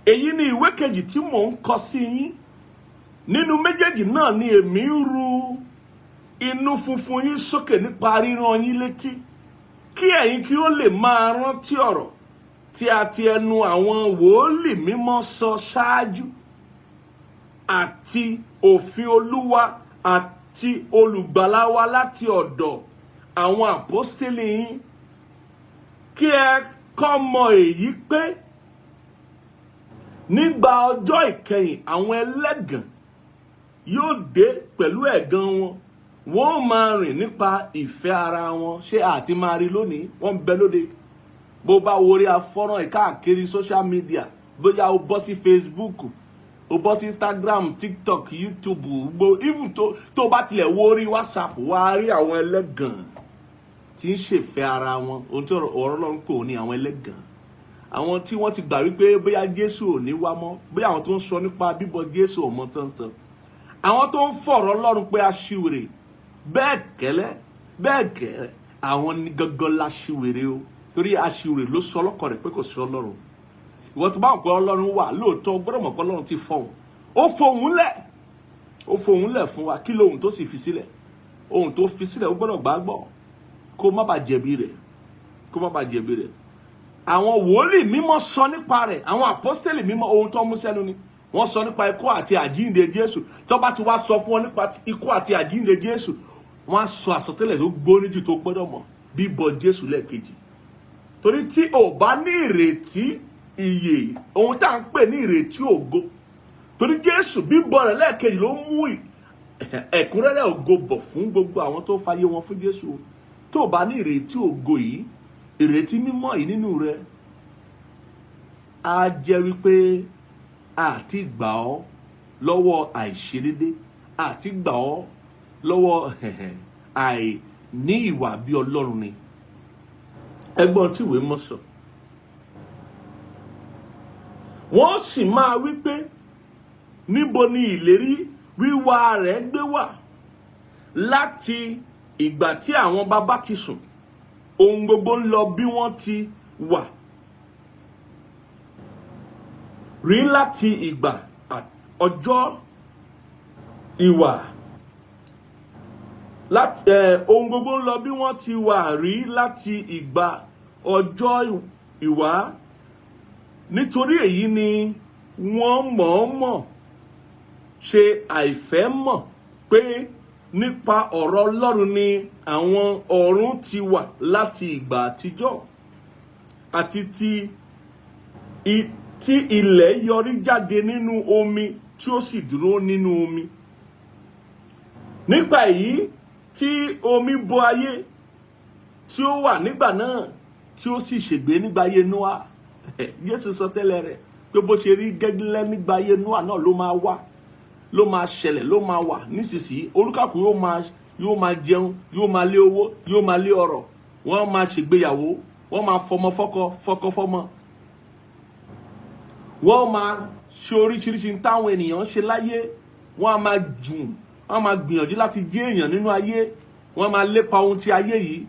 èyí ni ìwé kejì tí mò ń kọ sí yín. Nínú méjèèjì náà ni èmi ń ru inú funfun yín sókè nípa ríran yín létí, kí ẹ̀yin kí ó lè máa rántí ọ̀rọ̀ tí a ti ẹnu àwọn wòólì mímọ́ sọ ṣáájú, àti òfin Olúwa àti Olùgbàlà wa láti ọ̀dọ̀ àwọn àpọ́stélì yín. Kí ẹ kọ́ mọ èyí pé nígbà ọjọ́ ìkẹyìn, àwọn ẹlẹ́gàn yóò dé pẹ̀lú ẹ̀gàn wọn, wọ́n máa rìn nípa ìfẹ́ ara wọn. Ṣé àti máa rí lónìí? Wọ́n ń bẹ lóde. Bó bá wo orí afọ́nrán ìkáàkiri social media, bóyá o bọ́ sí Facebook, o bọ́ sí Instagram, TikTok, YouTube, gbogbo, even tó bá tilẹ̀ wo orí WhatsApp, wá rí àwọn ẹlẹ́gàn. tí ń ṣèfẹ́ ara wọn. Ohun tí ọ̀rọ̀ Ọlọ́run kò ní àwọn ẹlẹ́gàn, àwọn tí wọ́n ti gbà wípé bóyá Jésù ò ní wá mọ́, bóyá àwọn tó ń sọ nípa bíbọ̀ Jésù ò mọ tán sọ, àwọn tó ń fọ̀rọ̀ Ọlọ́run pé aṣiwèrè, bẹ́ẹ̀ kẹ́lẹ́ bẹ́ẹ̀ gẹ́rẹ́, àwọn ní gangan láṣiwèrè o, torí aṣiwèrè ló sọ ọlọ́kọ̀ rẹ̀ pé kò sí Ọlọ́run. Ìwọ tó bá wọn pé Ọlọ́run wà lóòótọ́, gbọ́dọ̀ mọ̀ pé Ọlọ́run ti fọhùn, ó fohùn lẹ̀, ó fohùn lẹ̀ fún wa. Kí lóhùn tó sì fi sílẹ̀? Ohun tó fi sílẹ̀, ó gbọ́dọ̀ gbàgbọ́ kó má bàa jẹ̀bi rẹ̀, kó má bàa jẹ̀bi rẹ̀. Àwọn wòlíì mímọ́ sọ nípa rẹ̀, àwọn àpọ́stélì mímọ́, ohun tó mú sẹ́nu ni wọ́n sọ nípa ikú àti àjíǹde Jésù. Tó bá ti wá sọ fún ọ nípa ikú àti àjíǹde Jésù, wọ́n á sọ àsọtẹ́lẹ̀ tó gbóní jù tó gbọ́dọ̀ mọ̀, bíbọ̀ Jésù lẹ́ẹ̀kejì. Torí tí o bá ní ìrètí ìyè, ohun tá à ń pè ní ìrètí ògo, torí Jésù bíbọ̀ rẹ̀ lẹ́ẹ̀kejì ló mú ẹ̀kúnrẹ́rẹ́ ògo bọ̀ fún gbogbo àwọn tó fayé wọn fún Jésù. Tó o bá ní ìrètí ògo yìí, ìrètí mímọ́ yìí nínú rẹ, á jẹ́ wípé àti gbà ọ́ lọ́wọ́ àìṣedédé, àti gbà ọ́ lọ́wọ́ àìní ìwà bí Ọlọ́run ni. Ẹgbọ́n tí ìwé mọ́ sọ, wọ́n sì máa wí pé, "Níbo ni ìlérí wíwá rẹ̀ gbé wà? Láti ìgbà tí àwọn bàbá ti sùn, ohun gbogbo ń lọ bí wọ́n ti wà rí láti ìgbà ọjọ́ ìwà láti ohun gbogbo ń lọ bí wọ́n ti wà rí láti ìgbà ọjọ́ ìwà." Nítorí èyí ni wọ́n mọ̀ọ́mọ̀ ṣe àìfẹ́ mọ̀ pé nípa ọ̀rọ̀ Ọlọ́run ni àwọn ọ̀run ti wà láti ìgbà àtijọ́, àti tí ilẹ̀ yọrí jáde nínú omi, tí ó sì dúró nínú omi. Nípa èyí tí omi bo ayé tí ó wà nígbà náà, tí ó sì ṣègbé nígbà ayé Nóà. Jésù sọ tẹ́lẹ̀ rẹ̀ pé bó ṣe rí gẹ́gẹ́ nígbà ayé Nóà náà ló máa wá, ló máa ṣẹlẹ̀, ló máa wà nísinsìnyí. Olúkàkú yóò máa jẹun, yóò máa lé owó, yóò máa lé ọrọ̀, wọ́n máa ṣègbéyàwó, wọ́n máa fọmọ fọ́kọ, fọ́kọ fọ́mọ, wọ́n máa ṣe oríṣiríṣi táwọn ènìyàn ń ṣe láyé. Wọ́n á máa jùn, wọ́n á máa gbìyànjú láti jẹ́ èèyàn nínú ayé, wọ́n á máa lépa ohun tí ayé yìí.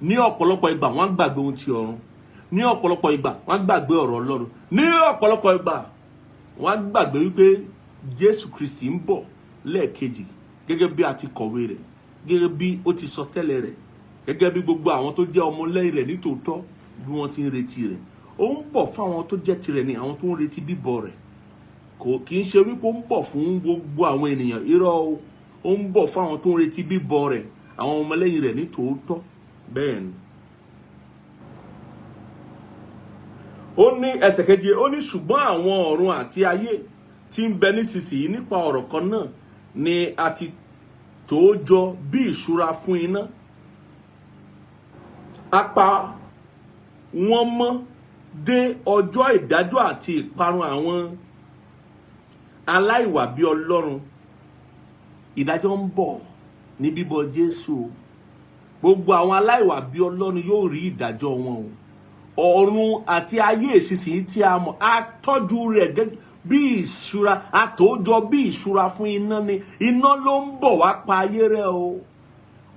Ní ọ̀pọ̀lọpọ̀ ìgbà, wọ́n á gbàgbé ohun tí ọ̀run. Ní ọ̀pọ̀lọpọ̀ ìgbà, wọ́n á gbàgbé ọ̀rọ̀ Ọlọ́run. Ní ọ̀pọ̀lọpọ̀ ìgbà, wọ́n á gbàgbé wípé Jésù Kristi ń bọ̀ lẹ́ẹ̀kejì, gẹ́gẹ́ bí a ti kọ̀wé rẹ̀, gẹ́gẹ́ bí ó ti sọ tẹ́lẹ̀ rẹ̀, gẹ́gẹ́ bí gbogbo àwọn tó jẹ́ ọmọlẹ́yìn rẹ̀ nítòótọ́ bí wọ́n ti ń retí rẹ̀. Ó ń bọ̀ fún àwọn tó jẹ́ tirẹ̀ ni, àwọn tó ń retí bíbọ̀ rẹ̀. Kò kì í ṣe wípé ó ń bọ̀ fún gbogbo àwọn ènìyàn, irọ́ o. Ó ń bọ̀ fún àwọn tó ń retí bíbọ̀ rẹ̀, àwọn ọmọlẹ́yìn rẹ̀ nítòótọ́. Bẹ́ẹ̀ ni. Ó ní ẹsẹ̀ keje, ó ní, "Ṣùgbọ́n àwọn ọ̀run àti ayé tí ń bẹ nísinsìnyí, nípa ọ̀rọ̀ kan náà ni a ti tò ó jọ bí ìṣúra fún iná. A pa wọ́n mọ́ dé ọjọ́ ìdájọ́ àti ìparun àwọn aláìwà bí Ọlọ́run." Ìdájọ́ ń bọ̀ ní bíbọ̀ Jésù. Gbogbo àwọn aláìwà bí Ọlọ́run yóò rí ìdájọ́ wọn o. Ọ̀run àti ayé ìsinsìnyí tí a mọ̀, a tọ́jú rẹ̀ gẹ́gẹ́ bí ìṣúra, a tò jọ bí ìṣúra fún iná ni. Iná ló ń bọ̀ wá pa ayé rẹ̀ o.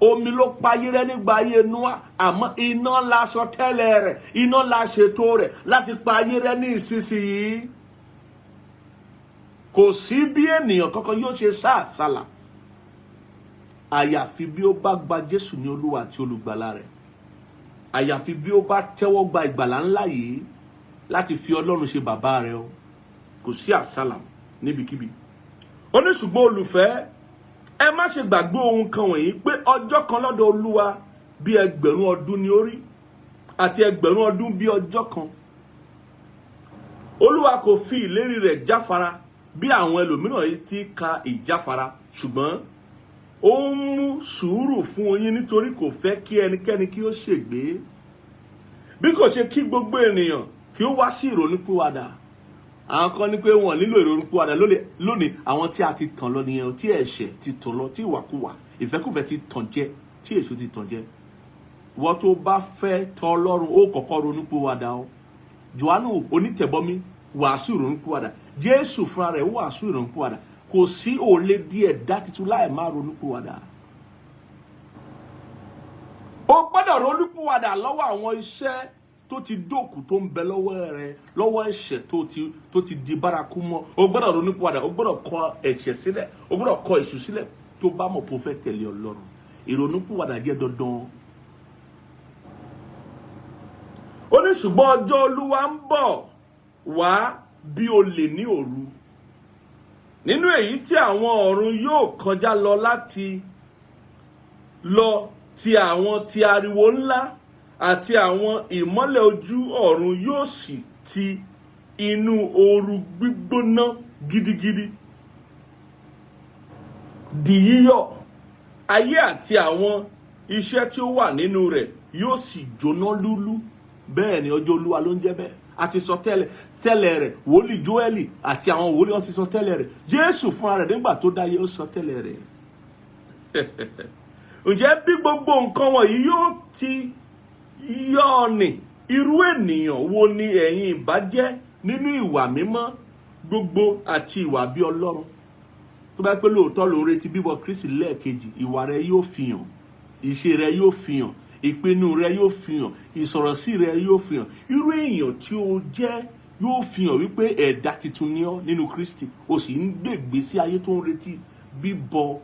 Omi ló pa ayé rẹ̀ nígbà ayé Nóà, àmọ́ iná la sọ tẹ́lẹ̀ rẹ̀, iná la ṣètò rẹ̀ láti pa ayé rẹ̀ ní ìsinsìnyí. Kò sí bí ènìyàn kankan yóò ṣe sá àsálà, àyàfi bí ó bá gba Jésù ní Olúwa àti Olùgbàlà rẹ̀, àyàfi bí ó bá tẹ́wọ́ gba ìgbàlà ńlá yìí láti fi Ọlọ́run ṣe bàbá rẹ̀ o. Kò sí àsálà níbikíbi. Ó ní, "Ṣùgbọ́n olùfẹ́, ẹ má ṣe gbàgbé ohun kan wọ̀nyí, pé ọjọ́ kan lọ́dọ̀ Olúwa bí 1,000 ọdún ni ó rí, àti 1,000 ọdún bí ọjọ́ kan. Olúwa kò fi ìlérí rẹ̀ jáfara bí àwọn ẹlòmíràn ti ka ìjáfara, ṣùgbọ́n ó ń mú sùúrù fún yín, nítorí kò fẹ́ kí ẹnikẹ́ni kí ó ṣègbé, bí kò ṣe kí gbogbo ènìyàn kí ó wá sí ìrònúpìwàdà." Àwọn kan ní pé wọn nílò ìrònúpìwàdà lónìí. Àwọn tí a ti tàn lọ nìyẹn, tí ẹ̀ṣẹ̀ ti tàn lọ, tí ìwàkuwà, ìfẹ́kùfẹ́ ti tàn jẹ. tí èṣù ti tàn jẹ. Ìwọ tó bá fẹ́ tọ̀ Ọlọ́run, ó kọ́kọ́ ronúpìwàdà o. Jòhánù onítẹ̀bọmi wàásù ìrònúpìwàdà. Jésù fúnra rẹ̀ wàásù ìrònúpìwàdà. Kò sí òlé díẹ̀ dá tuntun láì má ronúpìwàdà. O gbọ́dọ̀ ronúpìwàdà lọ́wọ́ àwọn iṣẹ́ tó ti dókù tó ń bẹ lọ́wọ́ rẹ, lọ́wọ́ ẹ̀ṣẹ̀ tó ti di bárakú mọ́. O gbọ́dọ̀ ronúpìwàdà. O gbọ́dọ̀ kọ ẹ̀ṣẹ̀ sílẹ̀, o gbọ́dọ̀ kọ èṣù sílẹ̀ tó bá mọ̀ pé o fẹ́ tẹ̀lé Ọlọ́run. Ìrònúpìwàdà jẹ́ dandan. Ó ní ṣùgbọ́n ọjọ́ Olúwa ń bọ̀ wá bí olè ní òru, nínú èyí tí àwọn ọ̀run yóò kọjá lọ láti lọ ti àwọn ti ariwo ńlá, àti àwọn ìmọ́lẹ̀ ojú ọ̀run yóò sì ti inú ooru gbígbóná gidigidi di yíyọ̀, ayé àti àwọn iṣẹ́ tí ó wà nínú rẹ̀ yóò sì jóná lúlú. Bẹ́ẹ̀ ni, ọjọ́ Olúwa ló ń jẹ́ bẹ́ẹ̀. A ti sọ tẹ́lẹ̀ tẹ́lẹ̀ rẹ̀. Wòlíì Jóẹ́lì àti àwọn wòlíì wọn ti sọ tẹ́lẹ̀ rẹ̀. Jésù fúnra rẹ̀ nígbà tó dáyé, ó sọ tẹ́lẹ̀ rẹ̀. Ǹjẹ́ bí gbogbo nǹkan wọ̀nyí yóò ti yọ ọ́ nì, irú ènìyàn wo ni ẹ̀yin ìbá jẹ́ nínú ìwà mímọ́ gbogbo àti ìwà bí Ọlọ́run? Tó bá pẹ́ lóòótọ́ ló ń retí bíbọ̀ Kristi lẹ́ẹ̀kejì, ìwà rẹ yóò fi hàn, ìṣe rẹ yóò fi hàn, ìpinnu rẹ yóò fi hàn, ìsọ̀rọ̀sí rẹ yóò fi hàn, irú èèyàn tí o jẹ́ yóò fi hàn wípé ẹ̀dá tuntun ni ọ́ nínú Kristi, o sì ń gbé ìgbésí ayé tó ń retí bíbọ̀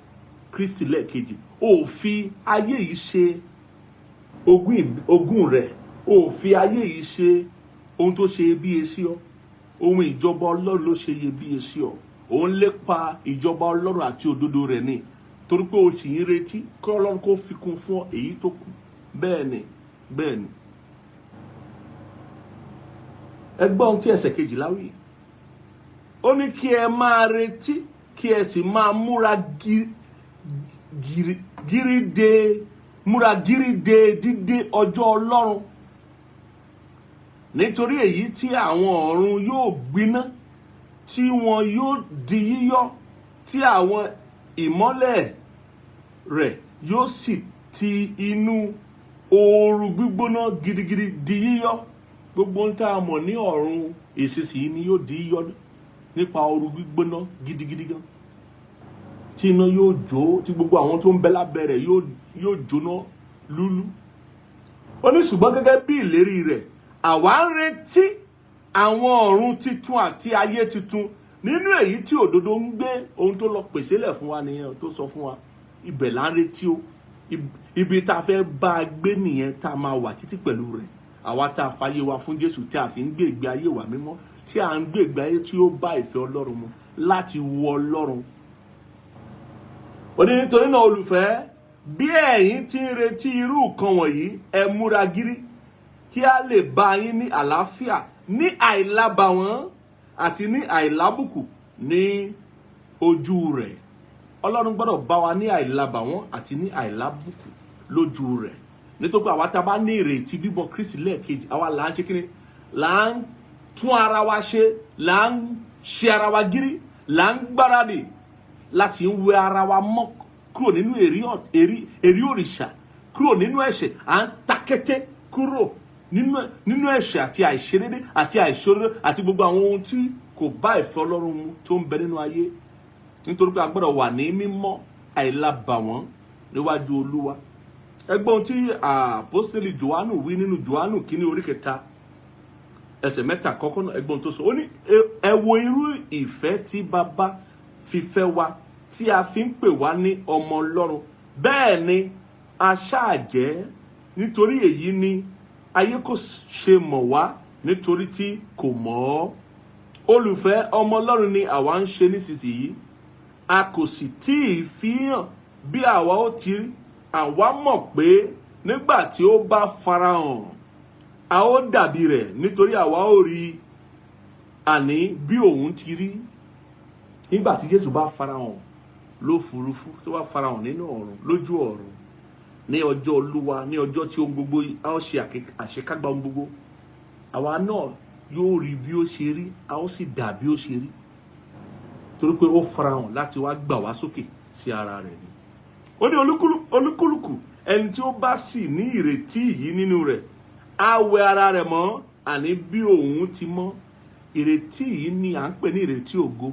Kristi lẹ́ẹ̀kejì. O ò fi ayé yìí ṣe ogún rẹ̀, o ò fi ayé yìí ṣe ohun tó ṣe iyebíye sí ọ. Ohun ìjọba Ọlọ́run ló ṣe iyebíye sí ọ. Òun lépa ìjọba Ọlọ́run àti òdodo rẹ̀ ni, torí pé o sì ń retí kí Ọlọ́run kó fi kún fún ọ èyí tó kù. Bẹ́ẹ̀ ni, bẹ́ẹ̀ ni. Ẹ gbọ́ ohun tí ẹsẹ̀ 12 wí. Ó ní kí ẹ máa retí, kí ẹ sì máa múra gírí de dídé ọjọ́ Ọlọ́run, nítorí èyí tí àwọn ọ̀run yóò gbiná, tí wọn yóò di yíyọ́, tí àwọn ìmọ́lẹ̀ rẹ̀ yóò sì ti inú ooru gbígbóná gidigidi di yíyọ́. Gbogbo ohun tá a mọ̀ ní ọ̀run ìsinsìnyí ni yóò di yíyọ́ nípa ooru gbígbóná gidigidi gan, tí iná yóò jó, tí gbogbo àwọn tó ń bẹ lábẹ́ rẹ̀ yóò jóná lúlú. Ó ní ṣùgbọ́n gẹ́gẹ́ bí ìlérí rẹ̀, àwa ń retí àwọn ọ̀run titun àti ayé titun, nínú èyí tí òdodo ń gbé. Ohun tó lọ pèsè lẹ̀ fún wa nìyẹn tó sọ fún wa. Ibẹ̀ là ń retí o. Ibi tá a fẹ́ bá a gbé nìyẹn, tá a máa wà títí pẹ̀lú rẹ̀. Àwa tá a fayé wa fún Jésù, tí a sì ń gbé ìgbé ayé wa mímọ́, tí a ń gbé ìgbé ayé tí ó bá ìfẹ́ Ọlọ́run mu láti wu Ọlọ́run. Ó ní nítorí náà, olùfẹ́, bí ẹ̀yin ti ń retí irú nǹkan wọ̀nyí, ẹ múra gírí kí a lè bá yín ní àlàáfíà, ní àìlábàwọ́n àti ní àìlábùkù ní ojú rẹ̀. Ọlọ́run gbọ́dọ̀ bá wa ní àìlábàwọ́n àti ní àìlábùkù lójú rẹ̀, nítorí pé àwa tá a bá ní ìrètí bíbọ̀ Kristi lẹ́ẹ̀kejì, àwa là ń ṣe kíni? Là ń tún ara wa ṣe, là ń ṣe ara wa gírí, là ń gbáradì láti ń wẹ ara wa mọ́ kúrò nínú èrí òrìṣà, kúrò nínú ẹ̀ṣẹ̀. À ń takété kúrò nínú ẹ̀ṣẹ̀ àti àìṣedédé àti àìṣòro àti gbogbo àwọn ohun tí kò bá ìfẹ́ Ọlọ́run mu tó ń bẹ nínú ayé, nítorí pé a gbọ́dọ̀ wà ní mímọ́ àìlábàwọ́n níwájú Olúwa. Ẹ gbọ́ ohun tí àpọ́stélì Jòhánù wí nínú Jòhánù kínní orí 3 ẹsẹ̀ 3 àkọ́kọ́ náà. Ẹ gbọ́ ohun tó sọ. Ó ní ẹ wo irú ìfẹ́ tí Bàbá fi fẹ́ wa, tí a fi ń pè wá ní ọmọ Ọlọ́run. Bẹ́ẹ̀ ni a ṣáà jẹ́. Nítorí èyí ni ayé kò ṣe mọ̀ wá, nítorí tí kò mọ̀ ọ́. Olùfẹ́, ọmọ Ọlọ́run ni àwa ń ṣe nísinsìnyí, a kò sì tí ì fi hàn bí àwa ó ti rí. Àwa mọ̀ pé nígbà tí ó bá farahàn, a ó dàbí rẹ̀, nítorí àwa ó rí àní bí òun ti rí. Nígbà tí Jésù bá farahàn lófurufú, tó bá farahàn nínú ọ̀run, lójú ọ̀run, ní ọjọ́ Olúwa, ní ọjọ́ tí ohun gbogbo a ó ṣe àṣekágbá ohun gbogbo, àwa náà yóò rí bí ó ṣe rí, a ó sì dà bí ó ṣe rí, torí pé ó farahàn láti wá gbà wá sókè sí ara rẹ̀ ni. Ó ní olúkúlùkù Ẹni tí ó bá sì ní ìrètí yìí nínú rẹ̀ á wẹ ara rẹ̀ mọ́, àní bí òun ti mọ́. Ìrètí yìí ni à ń pè ní ìrètí ògo.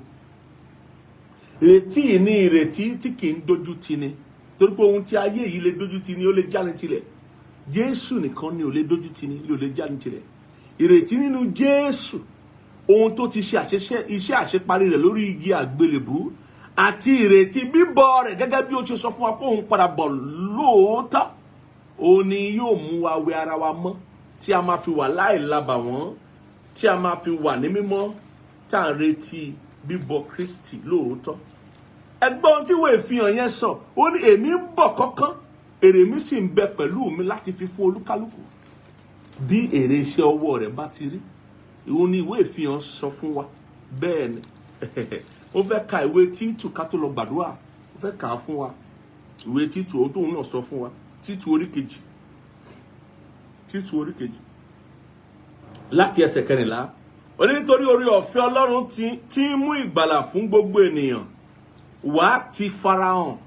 Ìrètí yìí ní ìrètí tí kì í dojú tì ni, torí pé ohun tí ayé yìí lè dojú tì ni, ó lè jáni tilẹ̀. Jésù nìkan ni ò lè dojú tì ni, ò lè jáni tilẹ̀. Ìrètí nínú Jésù, ohun tó ti ṣe àṣeṣe iṣẹ́ àṣeparí rẹ̀ lórí igi àgbélébú, àti ìrètí bíbọ̀ rẹ̀ gẹ́gẹ́ bí ó ṣe sọ fún wa pé òun padà bọ̀ lóòótọ́, òun ni yóò mú wa wẹ ara wa mọ́, tí a máa fi wà láìlábàwọ́n, tí a máa fi wà ní mímọ́, tá à ń retí bíbọ̀ Kristi lóòótọ́. Ẹgbọ́n tí ìwé ìfihàn yẹn sọ, ó ní, "Èmi ń bọ̀ kánkán, èrè mi sì ń bẹ pẹ̀lú mi láti fi fún olúkálùkù bí èrè iṣẹ́ ọwọ́ rẹ̀ bá ti rí." Ìwọ ni ìwé ìfihàn sọ fún wa. Bẹ́ẹ̀ ni, ó fẹ́ ka ìwé Títù ká tó lọ gbàdúrà. Ó fẹ́ kà á fún wa, ìwé Títù, ohun tóun náà sọ fún wa. Títù orí 2, Títù orí 2, láti ẹsẹ̀ 14. Ó ní, "Nítorí oore ọ̀fẹ́ Ọlọ́run tí ń mú ìgbàlà fún gbogbo ènìyàn wá ti farahàn.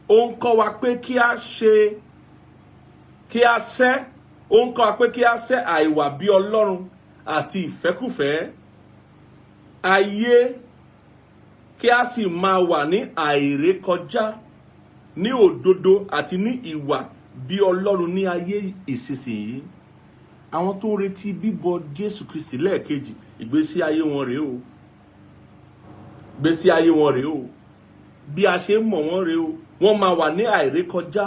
Ó ń kọ́ wa pé kí a ṣe kí a sẹ́ ó ń kọ́ wa pé kí a sẹ́ àìwà bí Ọlọ́run àti ìfẹ́kùfẹ́ ayé, kí a sì máa wà ní àìrékọjá, ní òdodo àti ní ìwà bí Ọlọ́run ní ayé ìsinsìnyí." Àwọn tó ń retí bíbọ̀ Jésù Kristi lẹ́ẹ̀kejì, ìgbésí ayé wọn rèé o, ìgbésí ayé wọn rèé o, bí a ṣe ń mọ̀ wọ́n rèé o. Wọ́n máa wà ní àìrékọjá,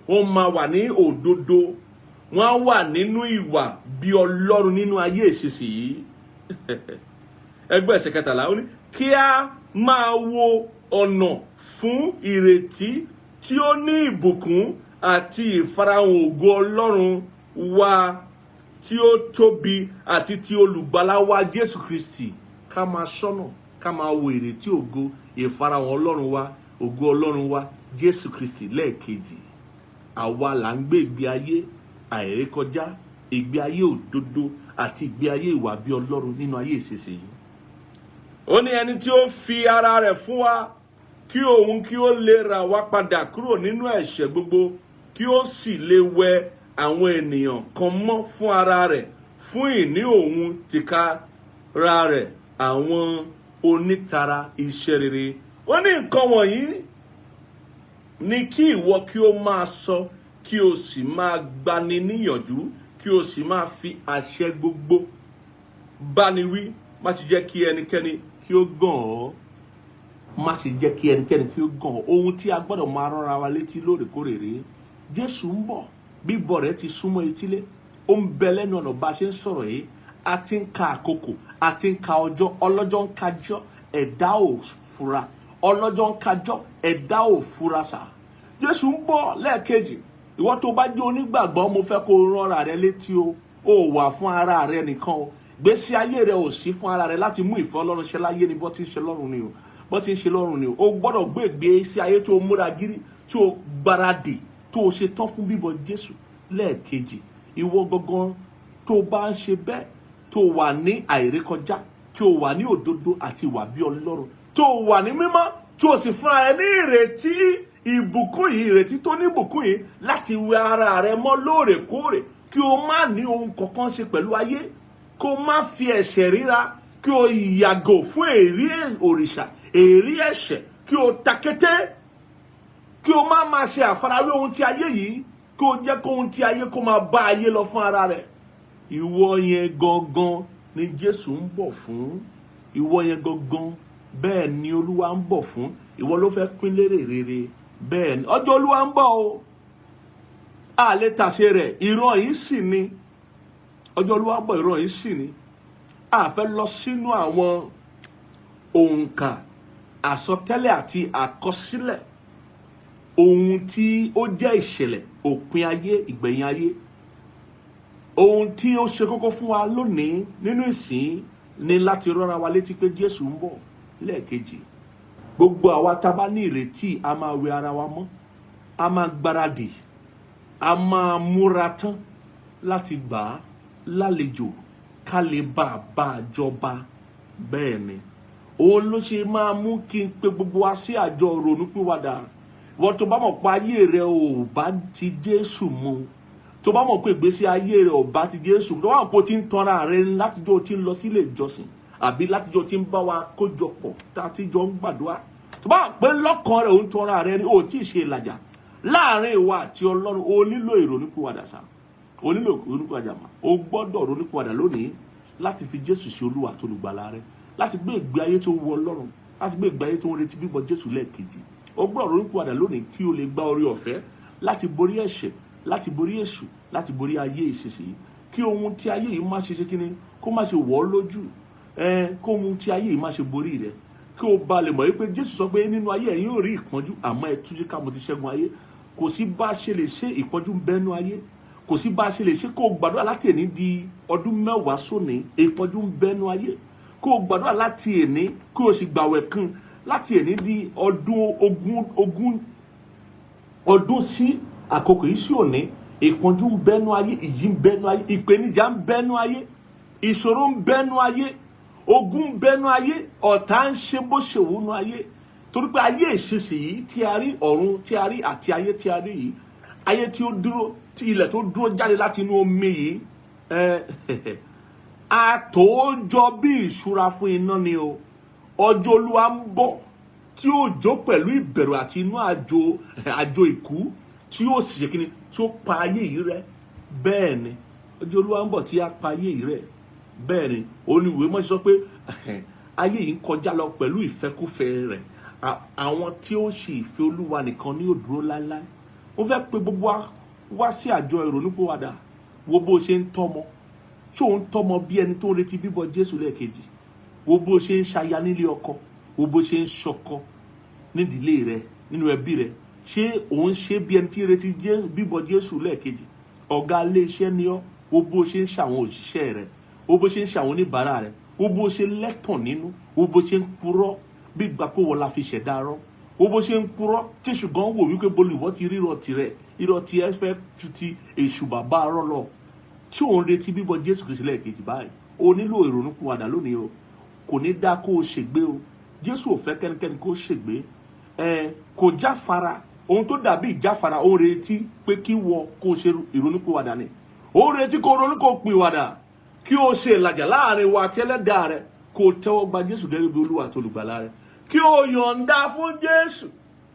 wọ́n máa wà ní òdodo, wọ́n á wà nínú ìwà bí Ọlọ́run nínú ayé ìsinsìnyí. Ẹgbẹ́ ẹsẹ̀ 13, ó ní kí a máa wo ọ̀nà fún ìrètí tí ó ní ìbùkún àti ìfarahàn ògo Ọlọ́run wa tí ó tóbi àti ti olùgbàlà wa Jésù Kristi. Ká máa ṣọ́nà, ká máa wo ìrètí ògo, ìfarahàn Ọlọ́run wa, ògo Ọlọ́run wa Jésù Kristi lẹ́ẹ̀kejì. Àwa là ń gbé ìgbé ayé àìrékọjá, ìgbé ayé òdodo àti ìgbé ayé ìwà bí Ọlọ́run nínú ayé ìsinsìnyí. Ó ní, "Ẹni tí ó fi ara rẹ̀ fún wa kí òun kí ó lè rà wá padà kúrò nínú ẹ̀ṣẹ̀ gbogbo, kí ó sì lè wẹ àwọn ènìyàn kan mọ́ fún ara rẹ̀, fún ìní òun tìkára rẹ̀, àwọn onítara iṣẹ́ rere." Ó ní, "Nǹkan wọ̀nyí ni kí ìwọ kí ó máa sọ, kí o sì máa gbani níyànjú, kí o sì máa fi àṣẹ gbogbo báni wí. Má ṣe jẹ́ kí ẹnikẹ́ni kí ó gàn ọ́, má ṣe jẹ́ kí ẹnikẹ́ni kí ó gàn ọ́." Ohun tí a gbọ́dọ̀ máa rọra wa létí lóòrèkóòrè rèé. Jésù ń bọ̀, bíbọ̀ rẹ̀ ti súnmọ́ etílé, ó ń bẹ lẹ́nu ọ̀nà bá a ṣe ń sọ̀rọ̀ yìí. A ti ń ka àkókò, a ti ń ka ọjọ́, ọlọ́jọ́ ń kájọ́, ẹ̀dá ò fura. Ọlọ́jọ́ ń kájọ́, ẹ̀dá ò fura sà. Jésù ń bọ̀ lẹ́ẹ̀kejì. Ìwọ tó bá jẹ́ onígbàgbọ́, mo fẹ́ kó o rán ara rẹ létí o. Ò wà fún ara rẹ nìkan o. Gbésí ayé rẹ ò sí fún ara rẹ láti mú ìfẹ́ Ọlọ́run ṣe láyé ni, bó ti ń ṣe lọ́run ni o, bó ti ń ṣe lọ́run ni o. O gbọ́dọ̀ gbé ìgbésí ayé tó múra gírí, tó gbáradì, tó o ṣe tán fún bíbọ̀ Jésù lẹ́ẹ̀kejì. Ìwọ gangan tó bá ń ṣe bẹ́ẹ̀, tó wà ní àìrékọjá, tí o wà ní òdodo àti ìwà bí Ọlọ́run, tó wà ní mímọ́, tí o sì fúnra ẹ ní ìrètí ìbùkún yìí, ìrètí tó ní ìbùkún yìí, láti wẹ ara rẹ mọ́ lóòrèkóòrè, kí o má ní ohun kankan ṣe pẹ̀lú ayé, kó o má fi ẹ̀ṣẹ̀ ríra, kí o yàgò fún èrí òrìṣà, èrí ẹ̀ṣẹ̀, kí o takété, kí o má máa ṣe àfarawé ohun tí ayé yìí, kí o jẹ́ kó ohun tí ayé kó máa bá ayé lọ fún ara rẹ̀. Ìwọ yẹn gangan ni Jésù ń bọ̀ fún. Ìwọ yẹn gangan, bẹ́ẹ̀ ni Olúwa ń bọ̀ fún. Ìwọ ló fẹ́ pín lérè rere. Bẹ́ẹ̀ ni, ọjọ́ Olúwa ń bọ̀ o, a lè tàṣe rẹ̀. Ìran yìí sì ni ọjọ́ Olúwa ń bọ̀, ìran yìí sì ni. A fẹ́ lọ sínú àwọn òǹkà, àsọtẹ́lẹ̀ àti àkọsílẹ̀ ohun tí ó jẹ́ ìṣẹ̀lẹ̀ òpin ayé, ìgbẹ̀yìn ayé. Ohun tí ó ṣe kókó fún wa lónìí nínú ìsìn ni láti rọra wa létí pé Jésù ń bọ̀ lẹ́ẹ̀kejì. Gbogbo àwa tá a bá ní ìrètí, a máa wẹ ara wa mọ́, a máa gbáradì, a máa múra tán láti gbà á lálejò, ká lè bá a jọba. Bẹ́ẹ̀ ni, òun ló ṣe máa mú kí n pe gbogbo wa sí àjọ ronúpìwàdà. Wọ́n tó bá mọ̀ pé ayé rẹ ò bá ti Jésù mu, tó bá mọ̀ pé ìgbésí ayé rẹ ò bá ti Jésù mu, tó bá mọ̀ pé o ti ń tanra rẹ látijọ́ o ti ń lọ sílé ìjọsìn àbí látijọ́ o ti ń bá wa kójọpọ̀ tá a ti jọ ń gbàdúrà, tó bá mọ̀ pé lọ́kàn rẹ ò ń tanra rẹ ni, o ò tí ì ṣe ìlàjà láàrin ìwọ àti Ọlọ́run, o nílò ìrònúpìwàdà sá, o nílò ìrònúpìwàdà mà. O gbọ́dọ̀ ronúpìwàdà lónìí láti fi Jésù ṣe Olúwa àti Olùgbàlà rẹ, láti gbé ìgbé ayé tó wu Ọlọ́run, láti gbé ìgbé ayé tó ń retí bíbọ̀ Jésù lẹ́ẹ̀kejì. O gbọ́dọ̀ ronúpìwàdà lónìí kí o lè gba oore ọ̀fẹ́ láti borí ẹ̀ṣẹ̀, láti borí èṣù, láti borí ayé ìsinsìnyí, kí ohun tí ayé yìí má ṣe ṣe kíni, kó má ṣe wọ̀ ọ́ lójú ẹ, kó ohun tí ayé yìí má ṣe borí rẹ, kí o ba lè mọ̀ wípé Jésù sọ pé nínú ayé ẹ̀yin yóò rí ìpọ́njú, àmọ́ ẹ tújú ká, mo ti ṣẹ́gun ayé. Kò sí bá a ṣe lè ṣe, ìpọ́njú ń bẹ́nu ayé. Kò sí bá a ṣe lè ṣe, kó o gbàdúrà láti èní di ọdún 10 sóní, ìpọ́njú ń bẹ́nu ayé. Kó o gbàdúrà láti èní, kó o sì gbàwẹ̀ kan láti èní di ọdún 20 20 ọdún sí àkókò yìí sí òní, ìpọ́njú ń bẹ́nu ayé, ìyì ń bẹ́nu ayé, ìpèníjà ń bẹ́nu ayé, ìṣòro ń bẹ́nu ayé, ogun ń bẹ́nu ayé, ọ̀tá ń ṣe bó ṣe wù nú ayé. Torí pé ayé ìsinsìnyí tí a rí, ọ̀run tí a rí àti ayé tí a rí yìí, ayé tí ó dúró, tí ilẹ̀ tó dúró jáde láti inú omi yìí, àtòjọ bí ìṣúra fún iná ni o. Ọjọ́ Olúwa ń bọ̀ tí ó jó pẹ̀lú ìbẹ̀rù àti inú àjò ìkú, tí ó sì ṣe kíni, tí ó pa ayé yìí rẹ́. Bẹ́ẹ̀ ni, ọjọ́ Olúwa ń bọ̀ tí á pa ayé yìí rẹ́. Bẹ́ẹ̀ ni, oníwèé mọ́ sọ pé ayé yìí ń kọjá lọ pẹ̀lú ìfẹ́kúfẹ̀ẹ́ rẹ̀, àwọn tí ó ṣe ìfẹ́ Olúwa nìkan ní ó dúró láéláé. Mo fẹ́ pe gbogbo wa wá sí àjọ ìrònúpìwàdà. Wo bó ṣe ń tọ́mọ. Ṣé òun tọ́mọ bí ẹni tó ń retí bíbọ̀ Jésù lẹ́ẹ̀kejì? Wo bó ṣe ń ṣaya nílé ọkọ, wo bó ṣe ń ṣọkọ nídìílé rẹ, nínú ẹbí rẹ. Ṣé òun ṣe bí ẹni tí ń retí bíbọ̀ Jésù lẹ́ẹ̀kejì? Ọ̀gá ilé iṣẹ́ ni ọ́, wo bó ṣe ń ṣàwọn òṣìṣẹ́ rẹ, wo bó ṣe ń ṣàwọn oníbàárà rẹ, wo bó ṣe lẹ́tàn nínú, wo bó ṣe ń purọ́ bí gbà pé wọ́n la fi ṣẹ̀dá rọ́, wo bó ṣe ń purọ́ tí èṣù gan wò wípé bolùwọ́ ti rírọ̀ tirẹ̀, irọ́ tiẹ̀ fẹ́ ju ti èṣù bàbá rọ́ lọ. Tí òun retí bíbọ̀ Jésù Kristi lẹ́ẹ̀kejì báyìí? O nílò ìrònúpìwàdà lónìí o. Kò ní dá kó o ṣègbé o. Jésù ò fẹ́ kẹ́nikẹ́ni kó o ṣègbé. Ẹ kò jáfara, ohun tó dàbí ìjáfara, ó ń retí pé kí wọ kó o ṣe ìrònúpìwàdà ni. Ó ń retí kó o ronú, kó o pìwàdà, kí o ṣe ìlàjà láàrin wa àti ẹlẹ́dàá rẹ, kó o tẹ́wọ́ gba Jésù gẹ́gẹ́ bí Olúwa àti Olùgbàlà rẹ, kí o yọ̀ǹda fún Jésù,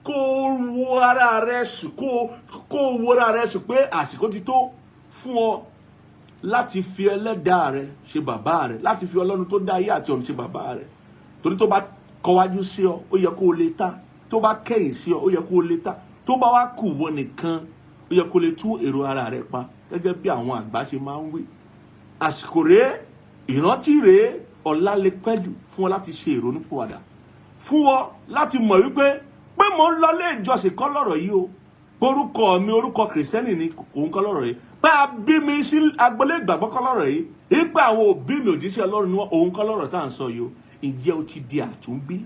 kó o wo ara rẹ sùn, kó o wo ara rẹ sùn pé àsìkò ti tó fún ọ láti fi ẹlẹ́dàá rẹ ṣe bàbá rẹ, láti fi Ọlọ́run tó dá ayé àti ọ̀run ṣe bàbá rẹ. Torí tó bá kọwájú sí ọ, ó yẹ kó o lè ta. Tó bá kẹ̀yìn sí ọ, ó yẹ kó o lè ta. Tó bá wá kù wọ nìkan, ó yẹ kó o lè tún èrò ara rẹ pa, gẹ́gẹ́ bí àwọn àgbà ṣe máa ń wí. Àsìkò rèé, ìrántí rèé. Ọ̀la lè pẹ́jù fún ọ láti ṣe ìrònúpìwàdà, fún ọ láti mọ̀ wípé pé mò ń lọ lé ìjọsìn kọ́ lọ́rọ̀ yìí o, orúkọ mi orúkọ Kìrìsìtẹ́nì ni òun kọ́ lọ́rọ̀ yìí, pé a bí mi sí agbolé ìgbàgbọ́ kọ́ lọ́rọ̀ yìí, wípé àwọn òbí mi òjíṣẹ́ Ọlọ́run ni wọ́n, òun kọ́ lọ́rọ̀ tá à ń sọ yìí o. Ǹjẹ́ o ti di àtúnbí?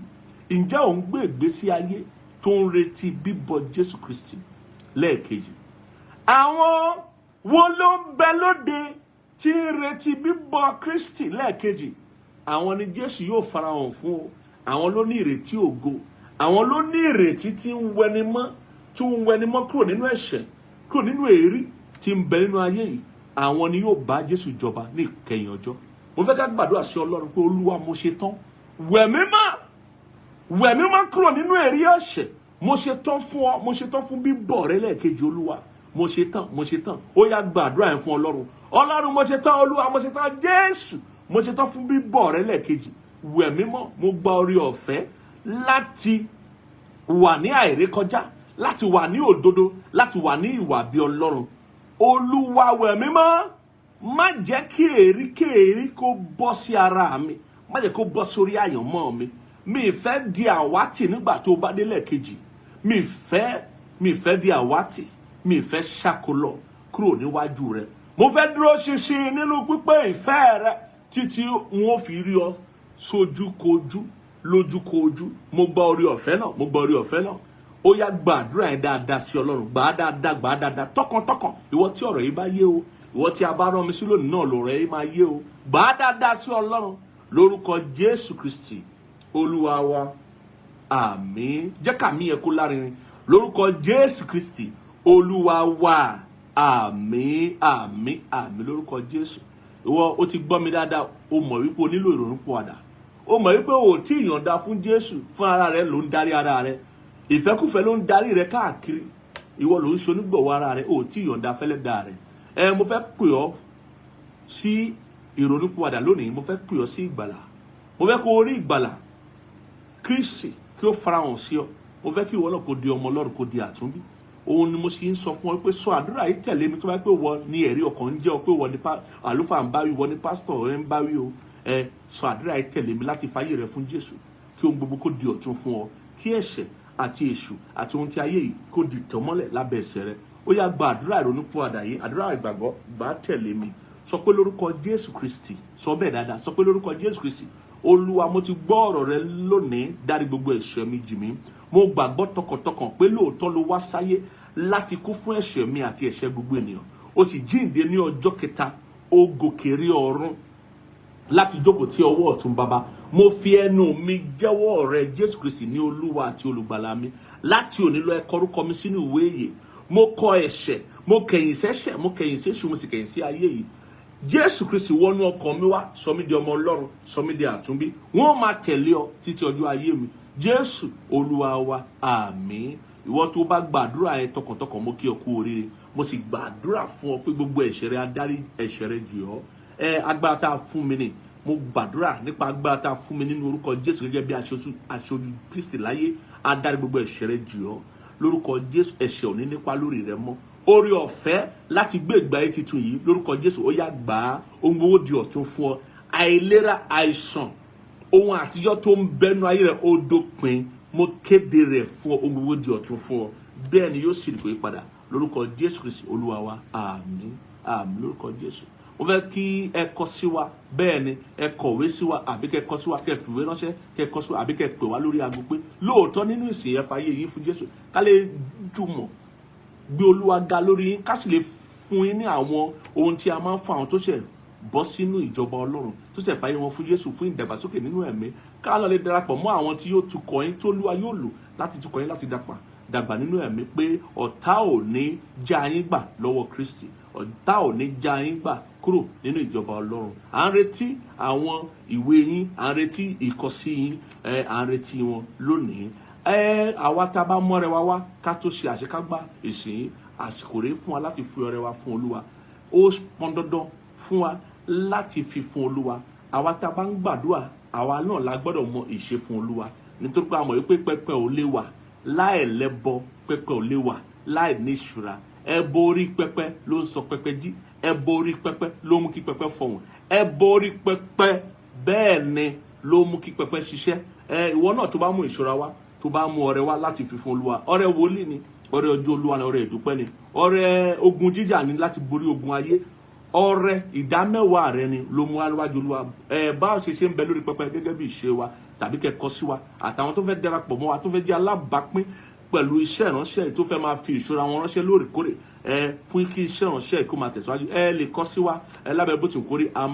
Ǹjẹ́ ò ń gbé ìgbésí ayé tó ń retí bíbọ̀ Jésù Kristi lẹ́ẹ̀kejì? Àwọn wo ló ń bẹ lóde tí ń retí bíbọ̀ Kristi lẹ́ẹ̀kejì? Àwọn ni Jésù yóò farahàn fún o. Àwọn ló ní ìrètí ògo. Àwọn ló ní ìrètí tí ń wẹni mọ́, tí ń wẹni mọ́ kúrò nínú ẹ̀ṣẹ̀, kúrò nínú èérí tí ń bẹ nínú ayé yìí. Àwọn ni yóò bá Jésù jọba ní ìkẹyìn ọjọ́. Mo fẹ́ ká gbàdúrà sí Ọlọ́run pé, Olúwa, mo ṣe tán, wẹ̀ mí mọ́, wẹ̀ mí mọ́ kúrò nínú èérí ẹ̀ṣẹ̀. Mo ṣe tán fún ọ, mo ṣe tán fún bíbọ̀ rẹ lẹ́ẹ̀kejì. Olúwa, mo ṣe tán, mo ṣe tán. Ó yá, gbàdúrà yẹn fún Ọlọ́run. Ọlọ́run, mo ṣe tán. Olúwa, mo ṣe tán. Jésù, mo ṣe tán fún bíbọ̀ rẹ lẹ́ẹ̀kejì. Wẹ̀ mí mọ́. Mo gba oore ọ̀fẹ́ láti wà ní àìrékọjá, láti wà ní òdodo, láti wà ní ìwà bí Ọlọ́run. Olúwa, wẹ̀ mí mọ́. Má jẹ́ kí èérí kó bọ́ sí ara mi, má jẹ́ kó bọ́ sórí àyànmọ́ mi. Mi ì fẹ́ di àwátì nígbà tó bá dé lẹ́ẹ̀kejì. Mi ì fẹ́ di àwátì. Mi ì fẹ́ ṣàkólọ kúrò níwájú rẹ. Mo fẹ́ dúró ṣinṣin nínú pípé ìfẹ́ rẹ títí wọn ò fi rí ọ sójúkojú, lójúkojú. Mo gba oore ọ̀fẹ́ náà, mo gba oore ọ̀fẹ́ náà. Ó yá, gbàdúrà yẹn dáadáa sí Ọlọ́run. Gbà á dáadáa, gbà á dáadáa, tọkàntọkàn. Ìwọ tí ọ̀rọ̀ yìí bá yé o, ìwọ tí a bá rán mi sí lónìí náà, lọ̀rọ̀ yìí máa yé o. Gbà á dáadáa sí Ọlọ́run. Lórúkọ Jésù Kristi Olúwa wa, àmín. Jẹ́ kàmí yẹn kó lárinrin. Lórúkọ Jésù Kristi Olúwa wa, àmín, àmín, àmín lórúkọ Jésù. Ìwọ o ti gbọ́ mi dáadáa, o mọ̀ wípé o nílò ìrònúpìwàdà, o mọ̀ wípé o ò tí ì yọ̀ǹda fún Jésù fún ara rẹ, ló ń darí ara rẹ, ìfẹ́kùfẹ́ ló ń darí rẹ káàkiri, ìwọ ló ń ṣonígbọ̀wọ́ ara rẹ, o ò tí ì yọ̀ǹda fẹ́lẹ́dàá rẹ. Ẹ mo fẹ́ pè ọ́ sí ìrònúpìwàdà lónìí, mo fẹ́ pè ọ́ sí ìgbàlà, mo fẹ́ kó o rí ìgbàlà Kristi kí ó farahàn sí ọ, mo fẹ́ kí ìwọ náà kó di ọmọ Ọlọ́run, kó di àtúnbí. Òun ni mo sì ń sọ fún ọ pé sọ àdúrà yìí tẹ̀lé mi. Tó bá pé wọ ní ẹ̀rí ọkàn ń jẹ́ ọ pé wọ ní àlùfáà ń báwí, wọ ní pásítọ̀ rẹ ń báwí o, ẹ sọ àdúrà yìí tẹ̀lé mi láti fàyè rẹ fún Jésù, kí ohun gbogbo kó di ọ̀tun fún ọ, kí ẹ̀ṣẹ̀ àti èṣù àti ohun tí ayé yìí kó di tọ̀mọ́lẹ̀ lábẹ́ ẹsẹ̀ rẹ. Ó yá, gba àdúrà ìrònúpìwàdà yìí, àdúrà ìgbàgbọ́, gbà á tẹ̀lé mi. Sọ pé, "Lórúkọ Jésù Kristi." Sọ bẹ́ẹ̀ dáadáa, sọ pé, "Lórúkọ Jésù Kristi, Olúwa, mo ti gbọ́ ọ̀rọ̀ rẹ lónìí, dárí gbogbo ẹ̀ṣẹ̀ mi jì mí. Mo gbàgbọ́ tọkàntọkàn pé lóòótọ́ ló wá sáyé láti kú fún ẹ̀ṣẹ̀ mi àti ẹ̀ṣẹ̀ gbogbo ènìyàn, ó sì jíǹde ní ọjọ́ kẹta, ó gòkè rí ọ̀run láti jókòó tí ọwọ́ ọ̀tún Bàbá. Mo fi ẹnu mi jẹ́wọ́ rẹ, Jésù Kristi, ní Olúwa àti Olùgbàlà mi. Láti òní lọ, ẹ kọ orúkọ mi sínú ìwé ìyè. Mo kọ ẹ̀ṣẹ̀, mo kẹ̀yìn sẹ́ṣẹ̀, mo kẹ̀yìn séṣù, mo sì kẹ̀yìn sí ayé yìí. Jésù Kristi, wọnú ọkàn mi wá, sọ mí di ọmọ Ọlọ́run, sọ mí di àtúnbí. Wọ́n máa tẹ̀lé ọ títí ọjọ́ ayé mi. Jésù Olúwa wa, àmín." Ìwọ tó bá gbàdúrà yẹn tọkàntọkàn, mo kí ọ kú oríire. Mo sì gbàdúrà fún ọ pé gbogbo ẹ̀ṣẹ̀ rẹ, adarí ẹ̀ṣẹ̀ rẹ jù ọ́. Ẹ agbára tá a fún mi ni mo gbàdúrà, nípa agbára tá a fún mi nínú orúkọ Jésù gẹ́gẹ́ bí aṣojú Kristi láyé, adarí gbogbo ẹ̀ṣẹ̀ rẹ jù ọ́ lórúkọ Jésù. Ẹ̀ṣẹ̀ ò ní nípa lórí rẹ mọ́. Orí ọ̀fẹ́ láti gbé ìgbà ayé tuntun yìí lórúkọ Jésù, ó yá, gbà á. Ohun gbogbo di ọ̀tun fún ọ. Àìlera, àìsàn, ohun àtijọ́ tó ń bẹnu ayé rẹ, ó dópin. Mo kéde rẹ̀ fún ọ, ohun gbogbo di ọ̀tun fún ọ. Bẹ́ẹ̀ ni yóò sì rí, kò yí padà, lórúkọ Jésù Kristi Olúwa wa, àmín, àmín lórúkọ Jésù. Mo fẹ́ kí ẹ kọ sí wa, bẹ́ẹ̀ ni, ẹ kọ̀wé sí wa, àbí kẹ́ kọ sí wa, kẹ́ fìwé ránṣẹ́, kẹ́ kọ sí wa, àbí kẹ́ pè wá lórí aago pé lóòótọ́ nínú ìsìn ẹ fàyè yín fún Jésù, ká lè jùmọ̀ gbé Olúwa ga lórí yín, ká sì lè fún yín ní àwọn ohun tí a máa ń fún àwọn tó ṣẹ̀ bọ́ sínú ìjọba Ọlọ́run, tó ṣẹ̀ fàyè wọn fún Jésù fún ìdàgbàsókè nínú ẹ̀mí, ká lọ lè darapọ̀ mọ́ àwọn tí yóò tukọ̀ yín, tó Olúwa yóò lò láti tukọ̀ yín láti dàgbà nínú ẹ̀mí, pé ọ̀tá ò ní já yín gbà lọ́wọ́ Kristi, ọ̀tá ò ní já yín gbà kúrò nínú ìjọba Ọlọ́run. À ń retí àwọn ìwé yín, à ń retí ìkọsí yín, ẹ à ń retí wọn lónìí. Ẹ àwa tá a bá mọ́rẹ wa wá ká tó ṣe àṣekágbá ìsìn, àsìkò rèé fún wa láti fi ọrẹ wa fún Olúwa. Ó pọn dandan fún wa láti fi fún Olúwa. Àwa tá a bá ń gbàdúrà, àwa náà la gbọ́dọ̀ mọ ìṣe fún Olúwa, nítorí pé a mọ̀ wípé pẹpẹ ò lè wà láì lẹ́bọ, pẹpẹ ò lè wà láì ní ìṣúra. Ẹbọ orí pẹpẹ ló ń sọ pẹpẹ jí, ẹbọ orí pẹpẹ ló mú kí pẹpẹ fọhùn, ẹbọ orí pẹpẹ, bẹ́ẹ̀ ni, ló mú kí pẹpẹ ṣiṣẹ́. Ẹ ìwọ náà tó bá mú ìṣúra wá, tó bá mú ọrẹ wá láti fi fún Olúwa, ọrẹ wòlíì ni, ọrẹ ọjọ́ Olúwa ni, ọrẹ ìdúpẹ́ ni, ọrẹ ogun jíjà ni láti borí ogun ayé, ọrẹ ìdámẹ́wàá rẹ ni ló mú wájú Olúwa. Ẹ bá ṣe ṣe ń bẹ lórí pẹpẹ gẹ́gẹ́ bí ìṣe wa, tàbí kẹ́ kọ sí wa, àtàwọn tó fẹ́ darapọ̀ mọ́ wa, tó fẹ́ jẹ́ alábàápín pẹ̀lú iṣẹ́ ìránṣẹ́, tó fẹ́ máa fi ìṣúra wọn ránṣẹ́ lóòrèkóòrè ẹ fún kí iṣẹ́ ìránṣẹ́ kó máa tẹ̀síwájú, ẹ lè kọ sí wa ẹ lábẹ́ bó ti kórè. A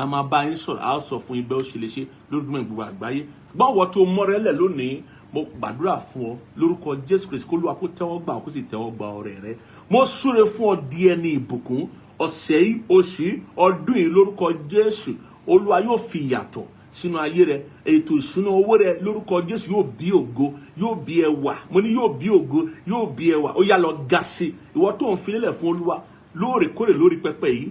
máa bá yín sọ̀rọ̀, a ó sọ fún yín bẹ́ẹ̀ ó ṣe lè ṣe lórí gbogbo àgbáyé. Ṣùgbọ́n wọ́n tó mọ́rẹ́lẹ̀ lónìí, mo gbàdúrà fún ọ lórúkọ Jésù Kristi, kó Olúwa kó tẹ́wọ́ gbà, kó sì tẹ́wọ́ gba ọrẹ rẹ. Mo súre fún ọ di ẹni ìbùkún. Ọ̀sẹ̀ yìí, oṣù yìí, ọdún yìí, lórúkọ Jésù, Olúwa yóò fi ìyàtọ̀ sínú ayé rẹ. Ètò ìṣúná owó rẹ lórúkọ Jésù yóò bí ògo, yóò bí ẹwà. Mo ní yóò bí ògo, yóò bí ẹwà. Ó yá, lọ ga sí. Ìwọ tó ń fi lélẹ̀ fún Olúwa lóòrèkóòrè lórí pẹpẹ yìí,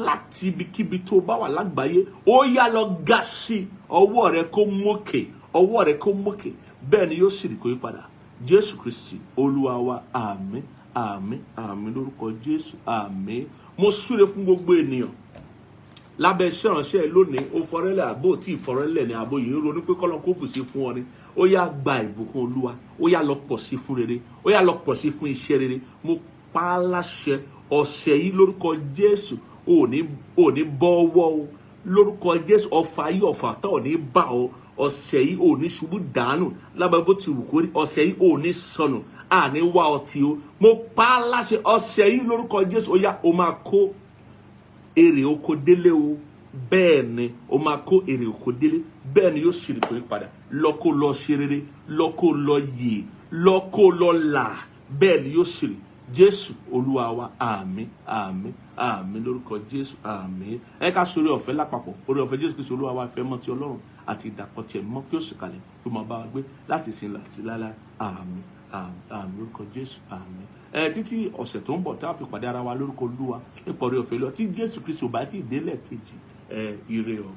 láti ibikíbi tó bá wà lágbàáyé, ó yá, lọ ga sí. Ọwọ́ rẹ kó mókè, ọwọ́ rẹ kó mókè. Bẹ́ẹ̀ ni yóò sì rí, kó yí padà. Jésù Kristi Olúwa wa, àmín, àmín, àmín lórúkọ Jésù, àmín. Mo súre fún gbogbo ènìyàn lábẹ́ iṣẹ́ ìránṣẹ́ lónìí. Ó fọrẹ́lẹ̀ àbó tí ìfọrẹ́lẹ̀ ni, àbó yìí ń ronú pé kọ́lọ́n kó bù sí fún ọ ni, ó yá, gba ìbùkún Olúwa. Ó yá, lọ pọ̀ sí fún rere, ó yá, lọ pọ̀ sí fún iṣẹ́ rere. Mo pa á láṣẹ, ọ̀sẹ̀ yìí lórúkọ Jésù, ò ní bọ́ ọwọ́ o. Lórúkọ Jésù, ọfà yìí, ọfà tá ò ní bá ọ. Ọ̀sẹ̀ yìí, ò ní ṣubú dànù lábẹ́ bó ti wù kó rí. Ọ̀sẹ̀ yìí, ò ní sọnù, àní wá ọtí o. Mo pa á láṣẹ, ọ̀sẹ̀ yìí lórúkọ Jésù, ó yá, o máa kó èrè oko délé o. Bẹ́ẹ̀ ni, o máa kó èrè oko délé. Bẹ́ẹ̀. Bẹ́ẹ̀ ni yóò sì rí pé padà. Lọ kó lọ ṣe rere, lọ kó lọ yè, lọ kó lọ là, bẹ́ẹ̀ ni yóò sì rí. Jésù Olúwa wa. Àmín, àmín, àmín lórúkọ Jésù, àmín. Ẹ ká sórí ọ̀fẹ́ lápapọ̀. Orí ọ̀fẹ́ Jésù Kristu Olúwa wa, ìfẹ́ mọ́ ti Ọlọ́run àti ìdàpọ̀ tiẹ̀ mọ́ kí ó sì kalẹ̀ kí ó máa bá wa gbé láti ìsìn láti láéláé. Àmín, àmín, àmín lórúkọ Jésù, àmín. Ẹ títí ọ̀sẹ̀ tó ń bọ̀ tá a fi pàdé ara wa lórúkọ Olúwa nípa orí ọ̀fẹ́ lọ tí Jésù Kristu bá ti délẹ̀ kejì. Ẹ ire o.